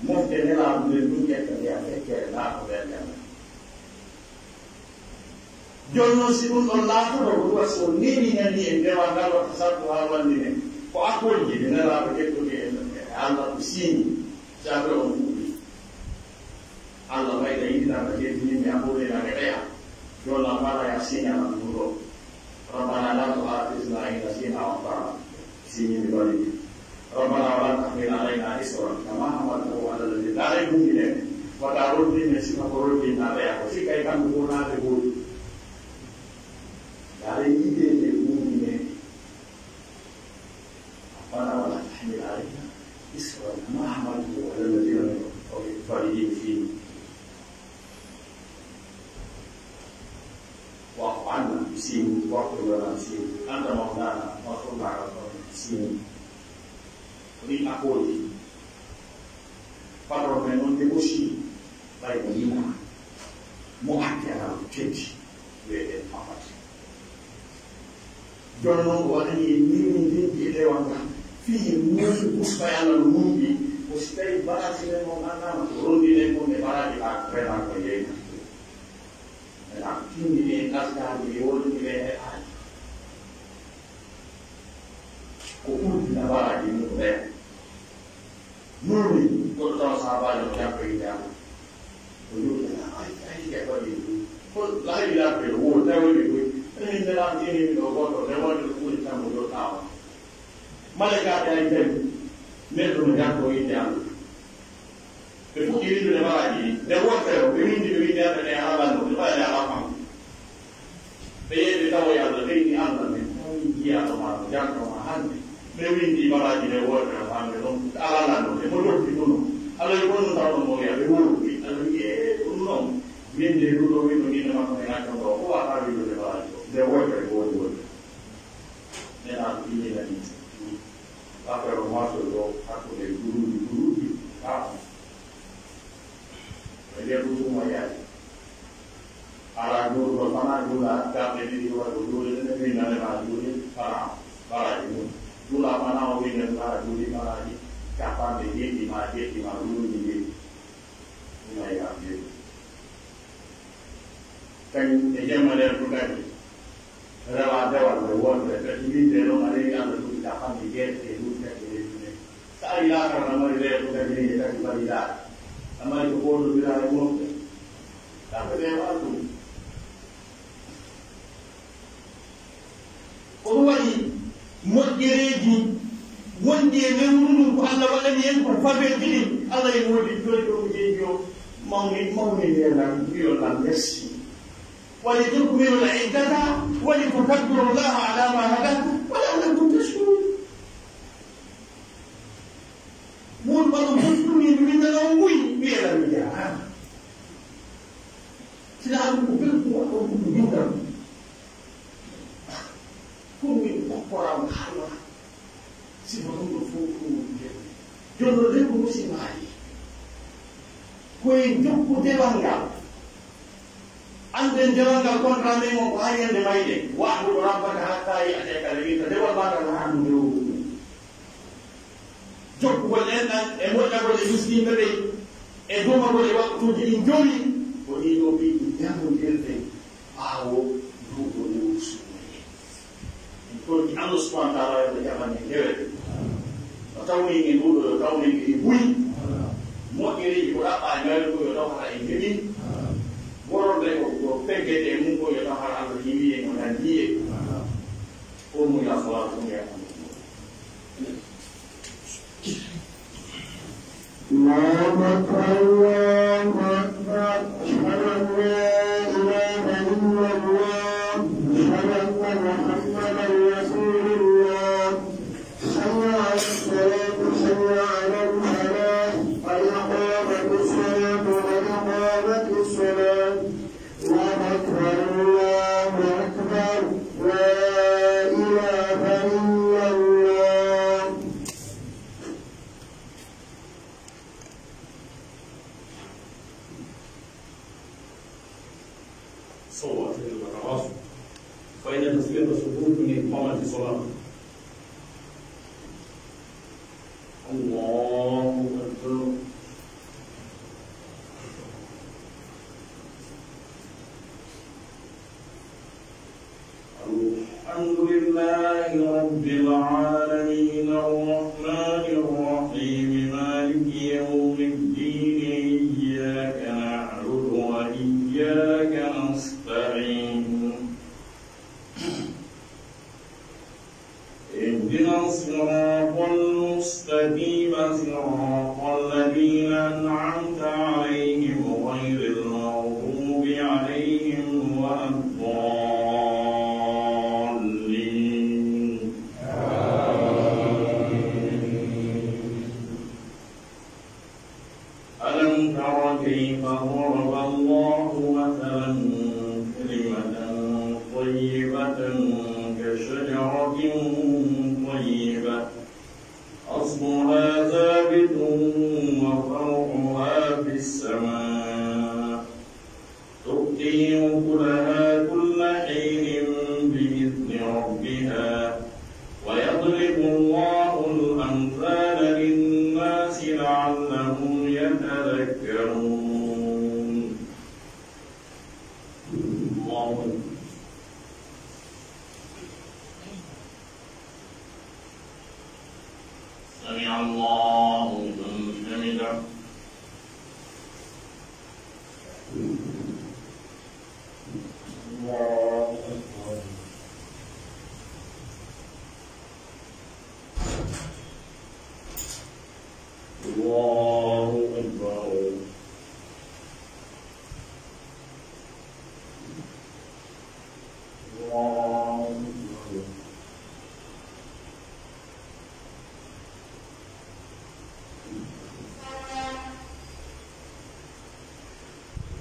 Mofte nelaaɗo nden ɗum ƴetta ndeya feccere naatooɓe aljanna. Jooni non, si ɗum ɗon laatoto ko ɗum, si o neeɓinanii en dewal ngal, watta sartu haa wallinen, ko akkolji ɗi nelaaɗo ƴettodi en e Allah ko siini, si après on fuɗɗi. Allah mayda yiɗi tan ko ƴettini mi a ɓoyɗe nane ɓeya. Jooni non kala ya siina ɗum ɗo. ربنا لا تؤاخذنا إن نسينا أو أخطأنا. Siini mi bali. ربنا ولا تحمل علينا إصرا كما حملته على الذين. Ndaare gumɗinee. Wata roddin men sifa ko roddinɗaa ɓeya ko. Si kay kamɓe ko naɓe goɗɗi. Ndaare yiɗeede gumɗinee. ربنا ولا تحمل علينا إصرا كما حملته على الذين من قبلنا. Fali ɗin fini. واعف عنا, siini, واغفر لنا, siini, أنت مولانا فانصرنا على القوم الكافرين. Ko ɗin akooji. Patron men on négocié, ɓay mo yina, mo accata ko teddi, wiyete Muhammad. Jooni non, ko waɗani en newindirde e dewal ngal, fii muusi usba e Allah no muusi, ko si tawii baraaji men on anndaama, ko ronndinee kon e baraaji ɓaa, ko renaa ko yeyna. Ena tinndini en askaaji e wondude e heɓaaji. Ko ɓurtina baraaji mum ɓen. Numi, goɗɗo tawa sahabaajo no janngoyde Alla. O jooɗi, "Ay, ay, ay, ay, waɗi ɗum. Ko laawi laaɓde no woodi, tawi waɗi ɗum. Enen nde lamtini min ɗo goɗɗo, nde wonde ko ɓuri tan mo jooɗaama." Malaykaaɓe ay pen, neɗɗo no janngoyde Alla. Ɓe fuɗɗi winndude baraaji ɗi. Nde wootere, ɓe winndi, ɓe winndi, ɓe ne alalanno, ɓe ɓayde ala fam. Ɓe yehi, ɓe tawoyi Alla, ɓe inni, "Alla, min tawi jiyaaɗo ma no janno ma hannde. Ɓe winndi baraaji ɗe wootere hannde ɗon, alalanno, emo jokki ɗum ɗon. Alla, ko ɗum tawno mo wi'a, ɓe wuuri." Alla wi'i, "Ee, ɗum non. Min de, ɗum ɗo winndo innde makko e accan ɗo, ko wata winndude baraaji ɗo. Nde wootere ko woni woni." Nena ko innde nani. Affaire o marche ɗo, hakkunde guluuji, guluuji, ah. E nder ɗum ɗum o yaari. Alaa juulɗo fana juula darɗe ɗiɗi, walla ko juulde ɗen, min nane ma juuli fana baraaji mum. Juula fana o winnde fana juuli baraaji capanɗe jeeɗiɗi ma jeeɗiɗi ma guluuji jeeɗiɗi. Ɗum ay arde. Kañum e jemma nder ɗum kadi. Rewa dewal nde wonde, kadi winde ɗon a rewi Alla duuɓi capanɗe jeetati e duuɓi tati e leydi ndin. So ari laakara na mari reedu kadi leydi kadi faridaade. Na mari ko goonɗondiraa e mofte. Kamɓe ɓe waɗa ɗum. Ko ɗum waɗi moƴƴereeji wonɗi e lewru ndun ko Alla waɗani en ko fabeeji ɗin. Alla en woodi joyi ɗo ko jeyi yo mawni, mawni ndelan, wi'on lan merci. ولتكملوا العدة ولتكبروا الله على ما هداكم ولعلكم تشكرون. Mun ɓaɗo huttunii mi winnana on buy, mi ela mi jaaraama. Sina ɗum ko belɗum waɗɗo ɗum ko winndam. Ko min kokkoram halwa. Sifa ɗum ɗo fof ko ɗum jeeɗi. Jooni no lewru musibaaji. Ko e jokku dewal ngal. Annden dewal ngal contrat men on ko haa ñande mayde. Wa'budu rabbaka hattaa ya'tiyakal yaqiin. Ka dewal maa ngal haa ɗum rewrude. Jokkugol enɗan e moƴƴagol e miskinɓe ɓen e domagol e waqtuuji ɗin jowi, ko ɗii ɗoo piiji ñamondirɗe ɓaawo nduuɗoo lewru suumayee. En torki Allah subhanahu wa ta'ala yo Allah jaɓan en dewe. No tawni en nduuɗoo yo tawnen en buy. Moƴƴereeji ko ɗaɓɓaa ñaawirgol yo taw hara en heɓii. Wororde ko ko peggete e mum ko yo taw hara Allah hiwi en o nandi en. Qumu ila salatikum yarhamukumullah. الله أكبر، الله أكبر. أشهد أن لا إله إلا الله. أشهد أن محمدا رسول الله. حي على الصلاة، حي على الفلاح. قد قامت الصلاة، قد قامت الصلاة. الله أكبر، الله أكبر. لا إله إلا الله. Sallu ala nabi. Fa inna taswiyata sufufi min iqamati salat. Allahu akbar. الحمد لله رب العالمين، الرحمن الرحيم، مالك يوم الدين، إياك نعبد وإياك نستعين. اهدنا الصراط المستقيم، صراط الذين أنعمت عليهم، غير المغضوب عليهم ولا الضالين. آمين. ألم تر كيف ضرب الله مثلا كلمة طيبة كشجرة طيبة أصلها ثابت وفرعها في السماء تؤتي أكلها كل حين بإذن ربها ويضرب الله الأمثال للناس لعلهم يتذكرون. الله أكبر. سمع الله لمن حمده. الله أكبر. الله أكبر. الله أكبر.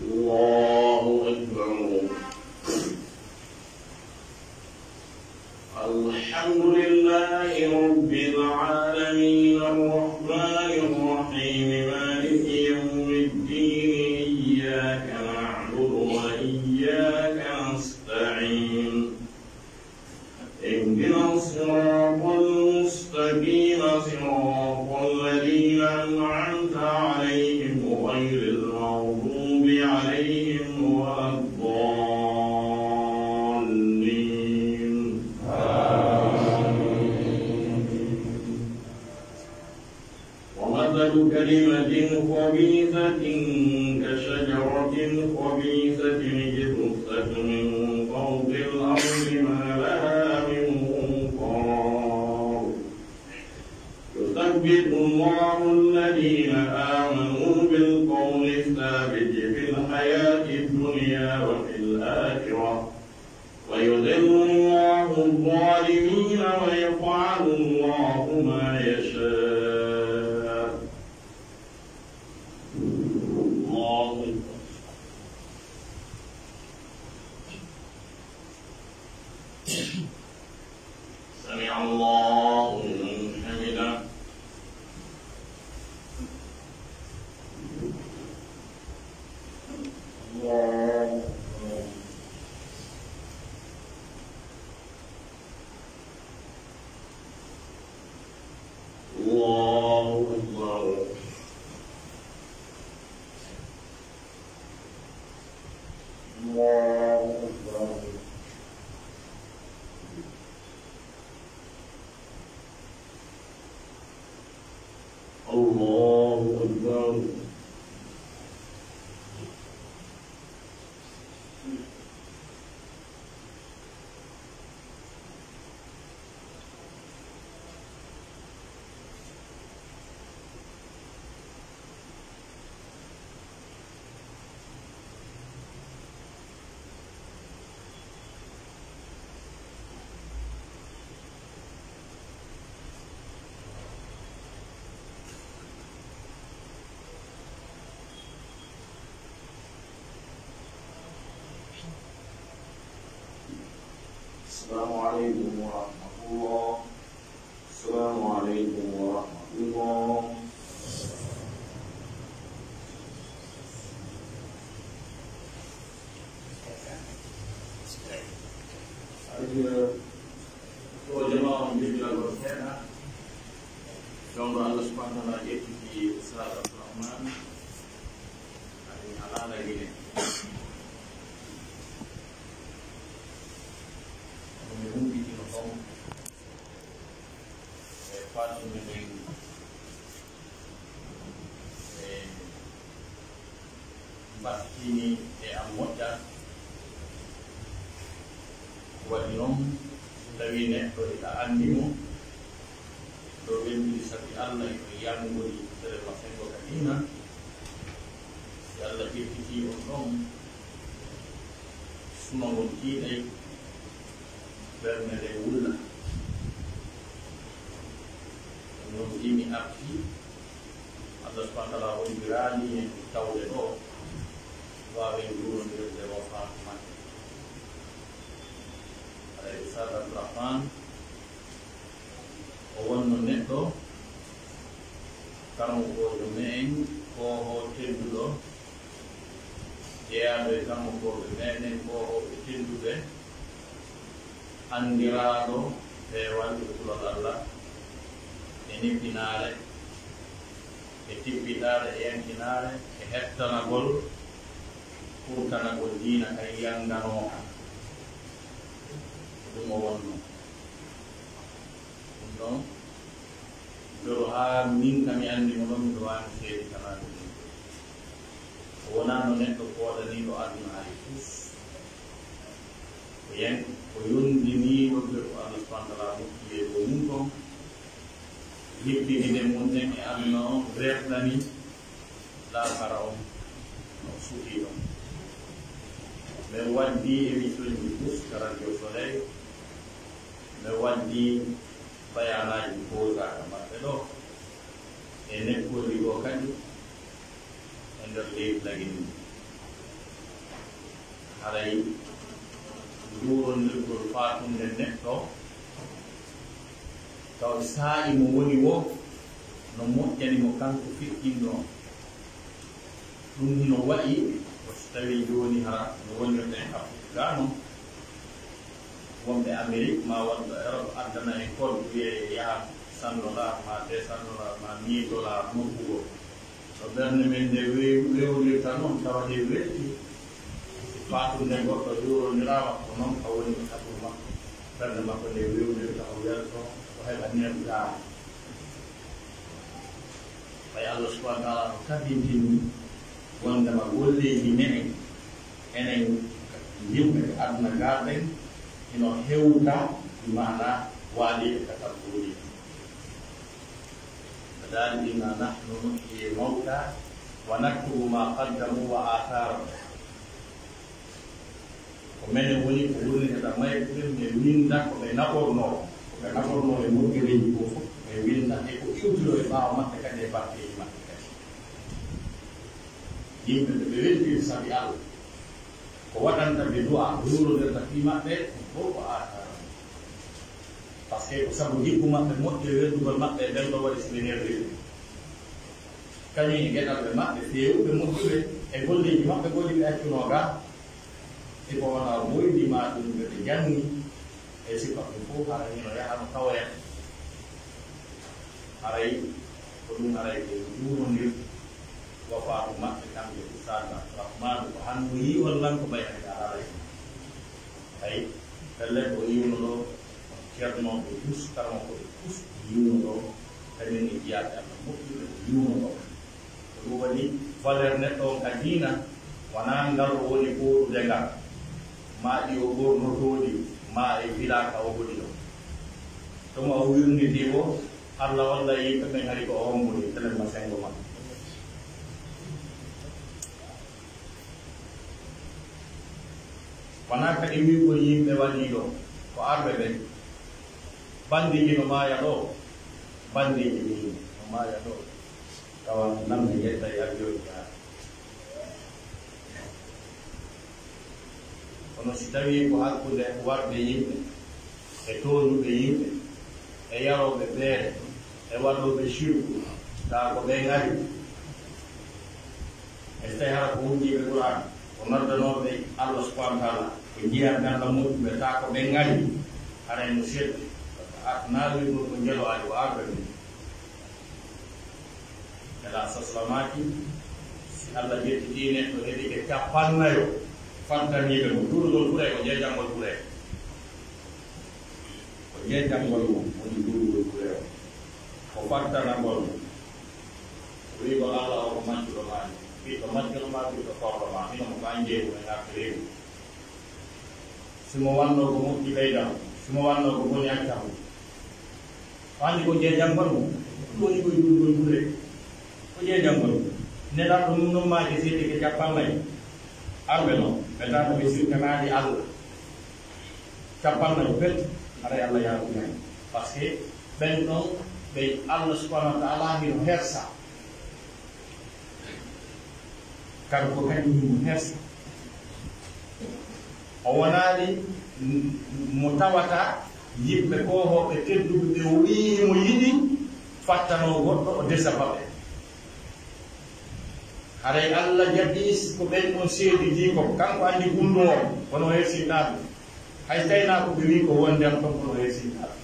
الله أكبر. الحمد لله رب العالمين، الرحمن الرحيم، مالك يوم الدين، إياك نعبد وإياك نستعين. اهدنا الصراط المستقيم، صراط الذين أنعمت عليهم، غير المغضوب عليهم ولا الضالين. آمين. ومثل كلمة خبيثة كشجرة خبيثة اجتثت من فوق الأرض ما لها من قرار. يثبت الله الذين آمنوا بالقول الثابت في الحياة الدنيا وفي الآخرة، ويذل الله الظالمين ويفعل الله ما يشاء. الله أكبر. سمع الله لمن حمده. الله أكبر. السلام عليكم ورحمة الله. السلام عليكم ورحمة الله. Ko jamaa on jejjiragol seeɗa. Jomɗo Allah subhanahu wa ta'ala ƴettiti Ustaz Abdourahmane. Aɗa ni alaa lagine. Kono mi humpitino fof. E faatunde nden, e mbattini e am moƴƴa. Waɗi noon, so tawii neɗɗo ina anndi mo, ɗo weltiri sabi Allah, ina yangori tere ma fengo ka diina, si Allah ƴeffitii on ɗon, suma ngon tiiɗay, ɓernde nden wulla. Ɗum noon, ɗi mi arti, Allah subhanahu wa ta'ala holliraani en tawde ɗo, waawen juulondirde wafaa maɓɓe. Aɗa e Ustaz Abdourahmane, o wonno neɗɗo karamokoojo me'en, koohoo tedduɗo, jeyaaɗo e karamokooɓe meɗen, koohooɓe tedduɓe, anndiraaɗo peewal e kulol Allah, e niɓɓinaare, e tippitaare, e yankinaare, e hettanagol, kurtanagol diina kay yannganooka. Ko ɗum o wonno. Ɗum ɗon, Doro haa min ka mi anndi mo ɗon, miɗo waawi seedi kanaade ɗum. O wonaano neɗɗo pooɗaniiɗo aduna hay fus. Ko yen-, ko yondiniiɗo ɓe ko Allah subhanahu wa ta'ala moƴƴi e dow mum kon. Hippinide mum en e aduna on reerɗani laakara on no sutii ɗon. Men waɗdi émission ji fus ka Radio Soleil. Men waɗdi bayaanaaji koosaa ka maɓɓe ɗoo, e nekkolli goo kadi e nder leydi Lagine ndin. Haray njuurondirgol faatunde neɗɗo, taw saa'i mo woni woo no moƴƴani mo kanko feƴƴinɗo on. Ɗum hino waɗi, ko so tawii jooni hara no wonirɗen Afrik gaa non, wonɓe Amerik maa wonɓe Erop addana en code, wiyee yaha cent dollars maa deux cents dollars maa mille dollars nokkugol. No ɓernde men nde wew-, wewnirta non, tawa nde welti, si faatunde goɗɗo juurondiraama, ko non ka woni ko tabru makko, ɓernde makko nde wewnirta, o welto, o heɓa neeɓudaama. Ɓay Allah subhanahu wa ta'ala no tabintini wondema golleeji me'en, enen yimɓe ɓe aduna gaa ɓen, hino hewta, bi maana waaliiɓe ka tabbuuli. Kadhalika inna nahnu nuhyil mawta wa naktubu ma qaddamu wa atharahum. Ko menen woni ko wurnitata mayɓe ɓen, men winnda ko ɓe naɓornoo, ko ɓe naɓornoo e moƴƴereeji goo fof, men winnda e ko iwtiroo e ɓaawo maɓɓe kadi e batteeji maɓɓe kadi. Yimɓe ɓe ɓe weltiri sabi Allah, ko waɗanta ɓe du'a, ko yuurondirta fii maɓɓe, ɗum fof ko aatara. Parce que ko sabu jikku maɓɓe moƴƴo e weldugol maɓɓe e belɗo waɗi si ɓe neldiri. Kañum e geɗalɓe maɓɓe feewuɓe moƴƴuɓe e golleeji maɓɓe goo ɗi ɓe accunoo gaa, si ko wonaa woydi maa ɗum ɓe ɓe janni, e sifa ɗum fof hara hino yaha no tawoya. Haray ko ɗum haray ɓe njuurondir wafaaku maɓɓe kamɓe Ustaaz Abdourahmane, ko hanno yi'ol lan ko ɓay hannde alaa lay. Hay, pellet, o yi'uno ɗo, ceernooɓe dus, karamokooɓe dus, yi'uno ɗo, kañum e jiyaaɓe Allah moƴƴuɓe, yi'uno ɗo. Ko ɗum waɗi valeur neɗɗo on ka diina, wonaa ngal o woni ɓoorude ngal, maa ɗi o ɓornotoo ɗi, maa e villa ka o woni ɗon. Tuma o wirnitii o, Allah walla yimɓe ɓen hari ko o hombuni, telen ma sengo ma. Wonaa kadi wi'ugol yimɓe waɗii ɗo, ko arɓe ɓen. Bandiiji no maaya ɗo, bandiiji ɗin no maaya ɗo. Tawa lamɓe ƴetta e avion haa. Kono si tawii ko hakkunde warde yimɓe, e tooñuɓe yimɓe, e yarooɓe beere, e waɗooɓe shirku, taa ko ɓen ari. E so tawii hara ko hundiiɓe Qur'aana, ko noddanooɓe Allah subhaanahu wa ta'aala, ko jiyaa Alla moƴƴuɓe, taa ko ɓen ari, haray no selli. Par ce que a naawii ko jelo ari, ko arɓe ɓen. Nela saslamaki, si Allah ƴettiti neɗɗo heɓike cappannayo, fattaniiɓe mo, duurugol ɓurey, ko jeejangol ɓurey. Ko jeejangol mo woni duurugol ɓurey. Ko fattanagol mo. Wi'ugol Allah o ko majjuɗo maa ni, ɓiɗɗo majjuɗo maa, ɓiɗɗo korɗo maa, hino mo ko an jeeyi mo e ngartireewu. Si mo wannoo ko moƴƴi ɓeydan mo, si mo wannoo ko boni accan mo. O anndi ko jeejangol mo, ɗum woni ko e duurugol ɓurey. Ko jeejangol mo. Nelaaɗo ɗum non maaki seedeke cappannayo. Arɓe non, ɓe taata ɓe sirkanaali Allah. Cappannayo bet, haray Allah yaafuyaani. Par ce que ɓen ɗon, ɓe Allah subhanahu wa ta'ala hino hersa. Kanko kadi himo hersa. O wonaali m-, mo tawata yimɓe koohooɓe tedduɓe ɓe o wi'i himo yiɗi fattanoo goɗɗo o desa baɓe. Haray Allah jaɓi ko ɓen on seedidii kon, kanko anndi gunndoo on, kono o hersintaa ɗum. Hay tawi naa ko ɓe wi'i ko wonde am ton, kono o hersintaa ɗum.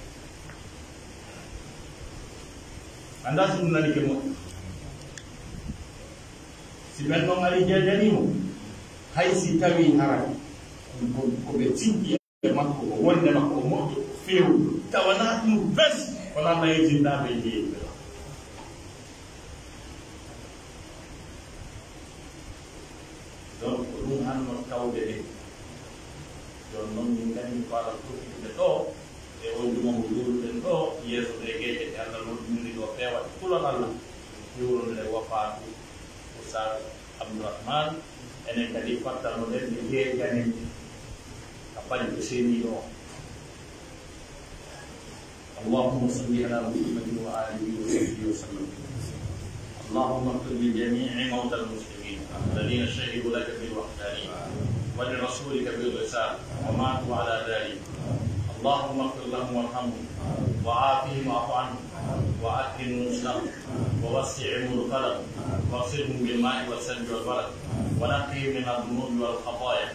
Anndaa si ɗum nanike moƴƴo. Si ɓen non ari jajanii mo, hay si tawii hara ko, ko, ko ɓe tinki e makko, ko wonde makko o moƴƴo, feewɗo, tawanaa ɗum fes, kono Allah hersintaa ɓe jeyi ɓe. Donc, ko ɗum hanno tawde ɗen. Jooni non, min nganndi ko Allah tottinde ɗoo, e on juma mo juuluɗen ɗoo, yeeso ɗee geece ɗe Allah noddiniri ɗoo, peewal kulol Allah, iwrunde wafaatu Oustaz Abdourahmane, enen kadi fattannoɗen nde jeejanen ka pañɗo seeniiɗo on. اللهم صل على محمد وآله وصحبه وسلم. اللهم اغفر لجميع موتى المسلمين الذين شهدوا لك بالوحدانية ولرسولك بالرسالة وماتوا على ذلك. اللهم اغفر لهم وارحمهم وعافهم واعف عنهم وأكرم نزلهم ووسع مدخلهم واغسلهم بالماء والثلج والبرد ونقهم من الذنوب والخطايا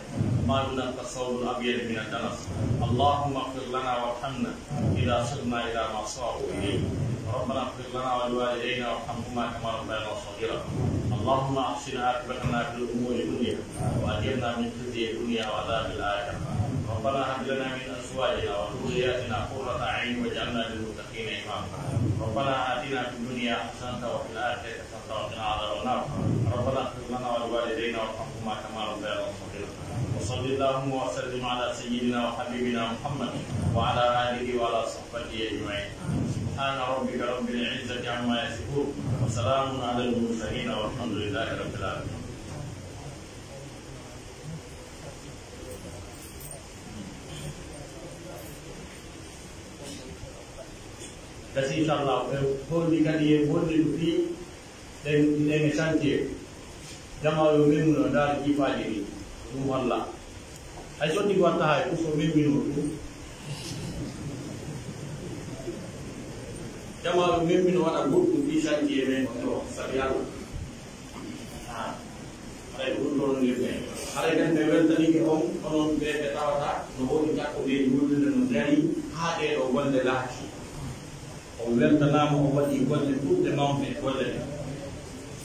كما ينقى الثوب الأبيض من الدنس. اللهم اغفر لنا وارحمنا إذا صرنا إلى ما صاروا إليه. ربنا اغفر لنا ولوالدينا وارحمهما كما ربيانا صغيرا. اللهم أحسن عاقبتنا في الأمور كلها وأجرنا من خزي الدنيا وعذاب الآخرة. ربنا هب لنا من أزواجنا وذرياتنا قرة أعين واجعلنا للمتقين إماما. ربنا آتنا في الدنيا حسنة وفي الآخرة حسنة وقنا عذاب النار. ربنا اغفر لنا ولوالدينا وارحمهما كما ربيانا صغيرا. وصل اللهم وسلم على سيدنا وحبيبنا محمد وعلى آله وعلى صحبه أجمعين. سبحان ربك رب العزة عما يصفون وسلام على المرسلين والحمد لله رب العالمين. Gasi, inchallah, ɓe holli kadi e holli ko fii ɗen, ɗen e chantier. Jamaa yo memmuno ndaara jiifaaji ɗi, ko ɗum holla. Hay so ɗi watta hay, fof so memmino ɗum. Jamaa yo memmino waɗa goɗɗum fii chantier men on ɗo, sabi Allah. Ah, haray ko ɗum ɗon yimɓe. Haray kadi ɓe weltanike on, onon ɓe ɓe tawata no woodi takko ɓe julde no dari haa ɗee ɗoo golle laati. O weltanaama, o waɗi golle ɗuɗɗe mawɗe e golle ɗe.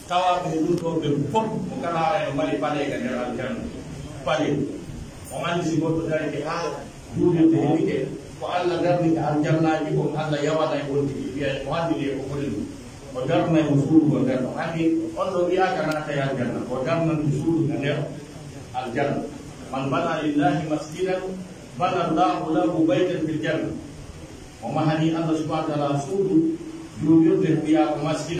Tawaaɓe e ɗum ɗoo ɓe fof, mo kala haray no mari pale ka nder aljanna. Pale. O anndi si goɗɗo darike haa Juulirde heɓike, ko Alla darni ka aljannaaji kon, Alla yawanay on tigi, wi'ay, "Ko hanndi de, ko foti ɗum." O darnay mo suudu ka nder ɗon. Anndi on ɗon wi'aaka naatay aljanna, o darnan mo suudu ka nder aljanna. "Man bana lillahi masjidan, bana Allahu lahu baytan fil janna." Mo mahani Alla subhanahu wa ta'ala suudu, juulirde wi'aa ko masjid.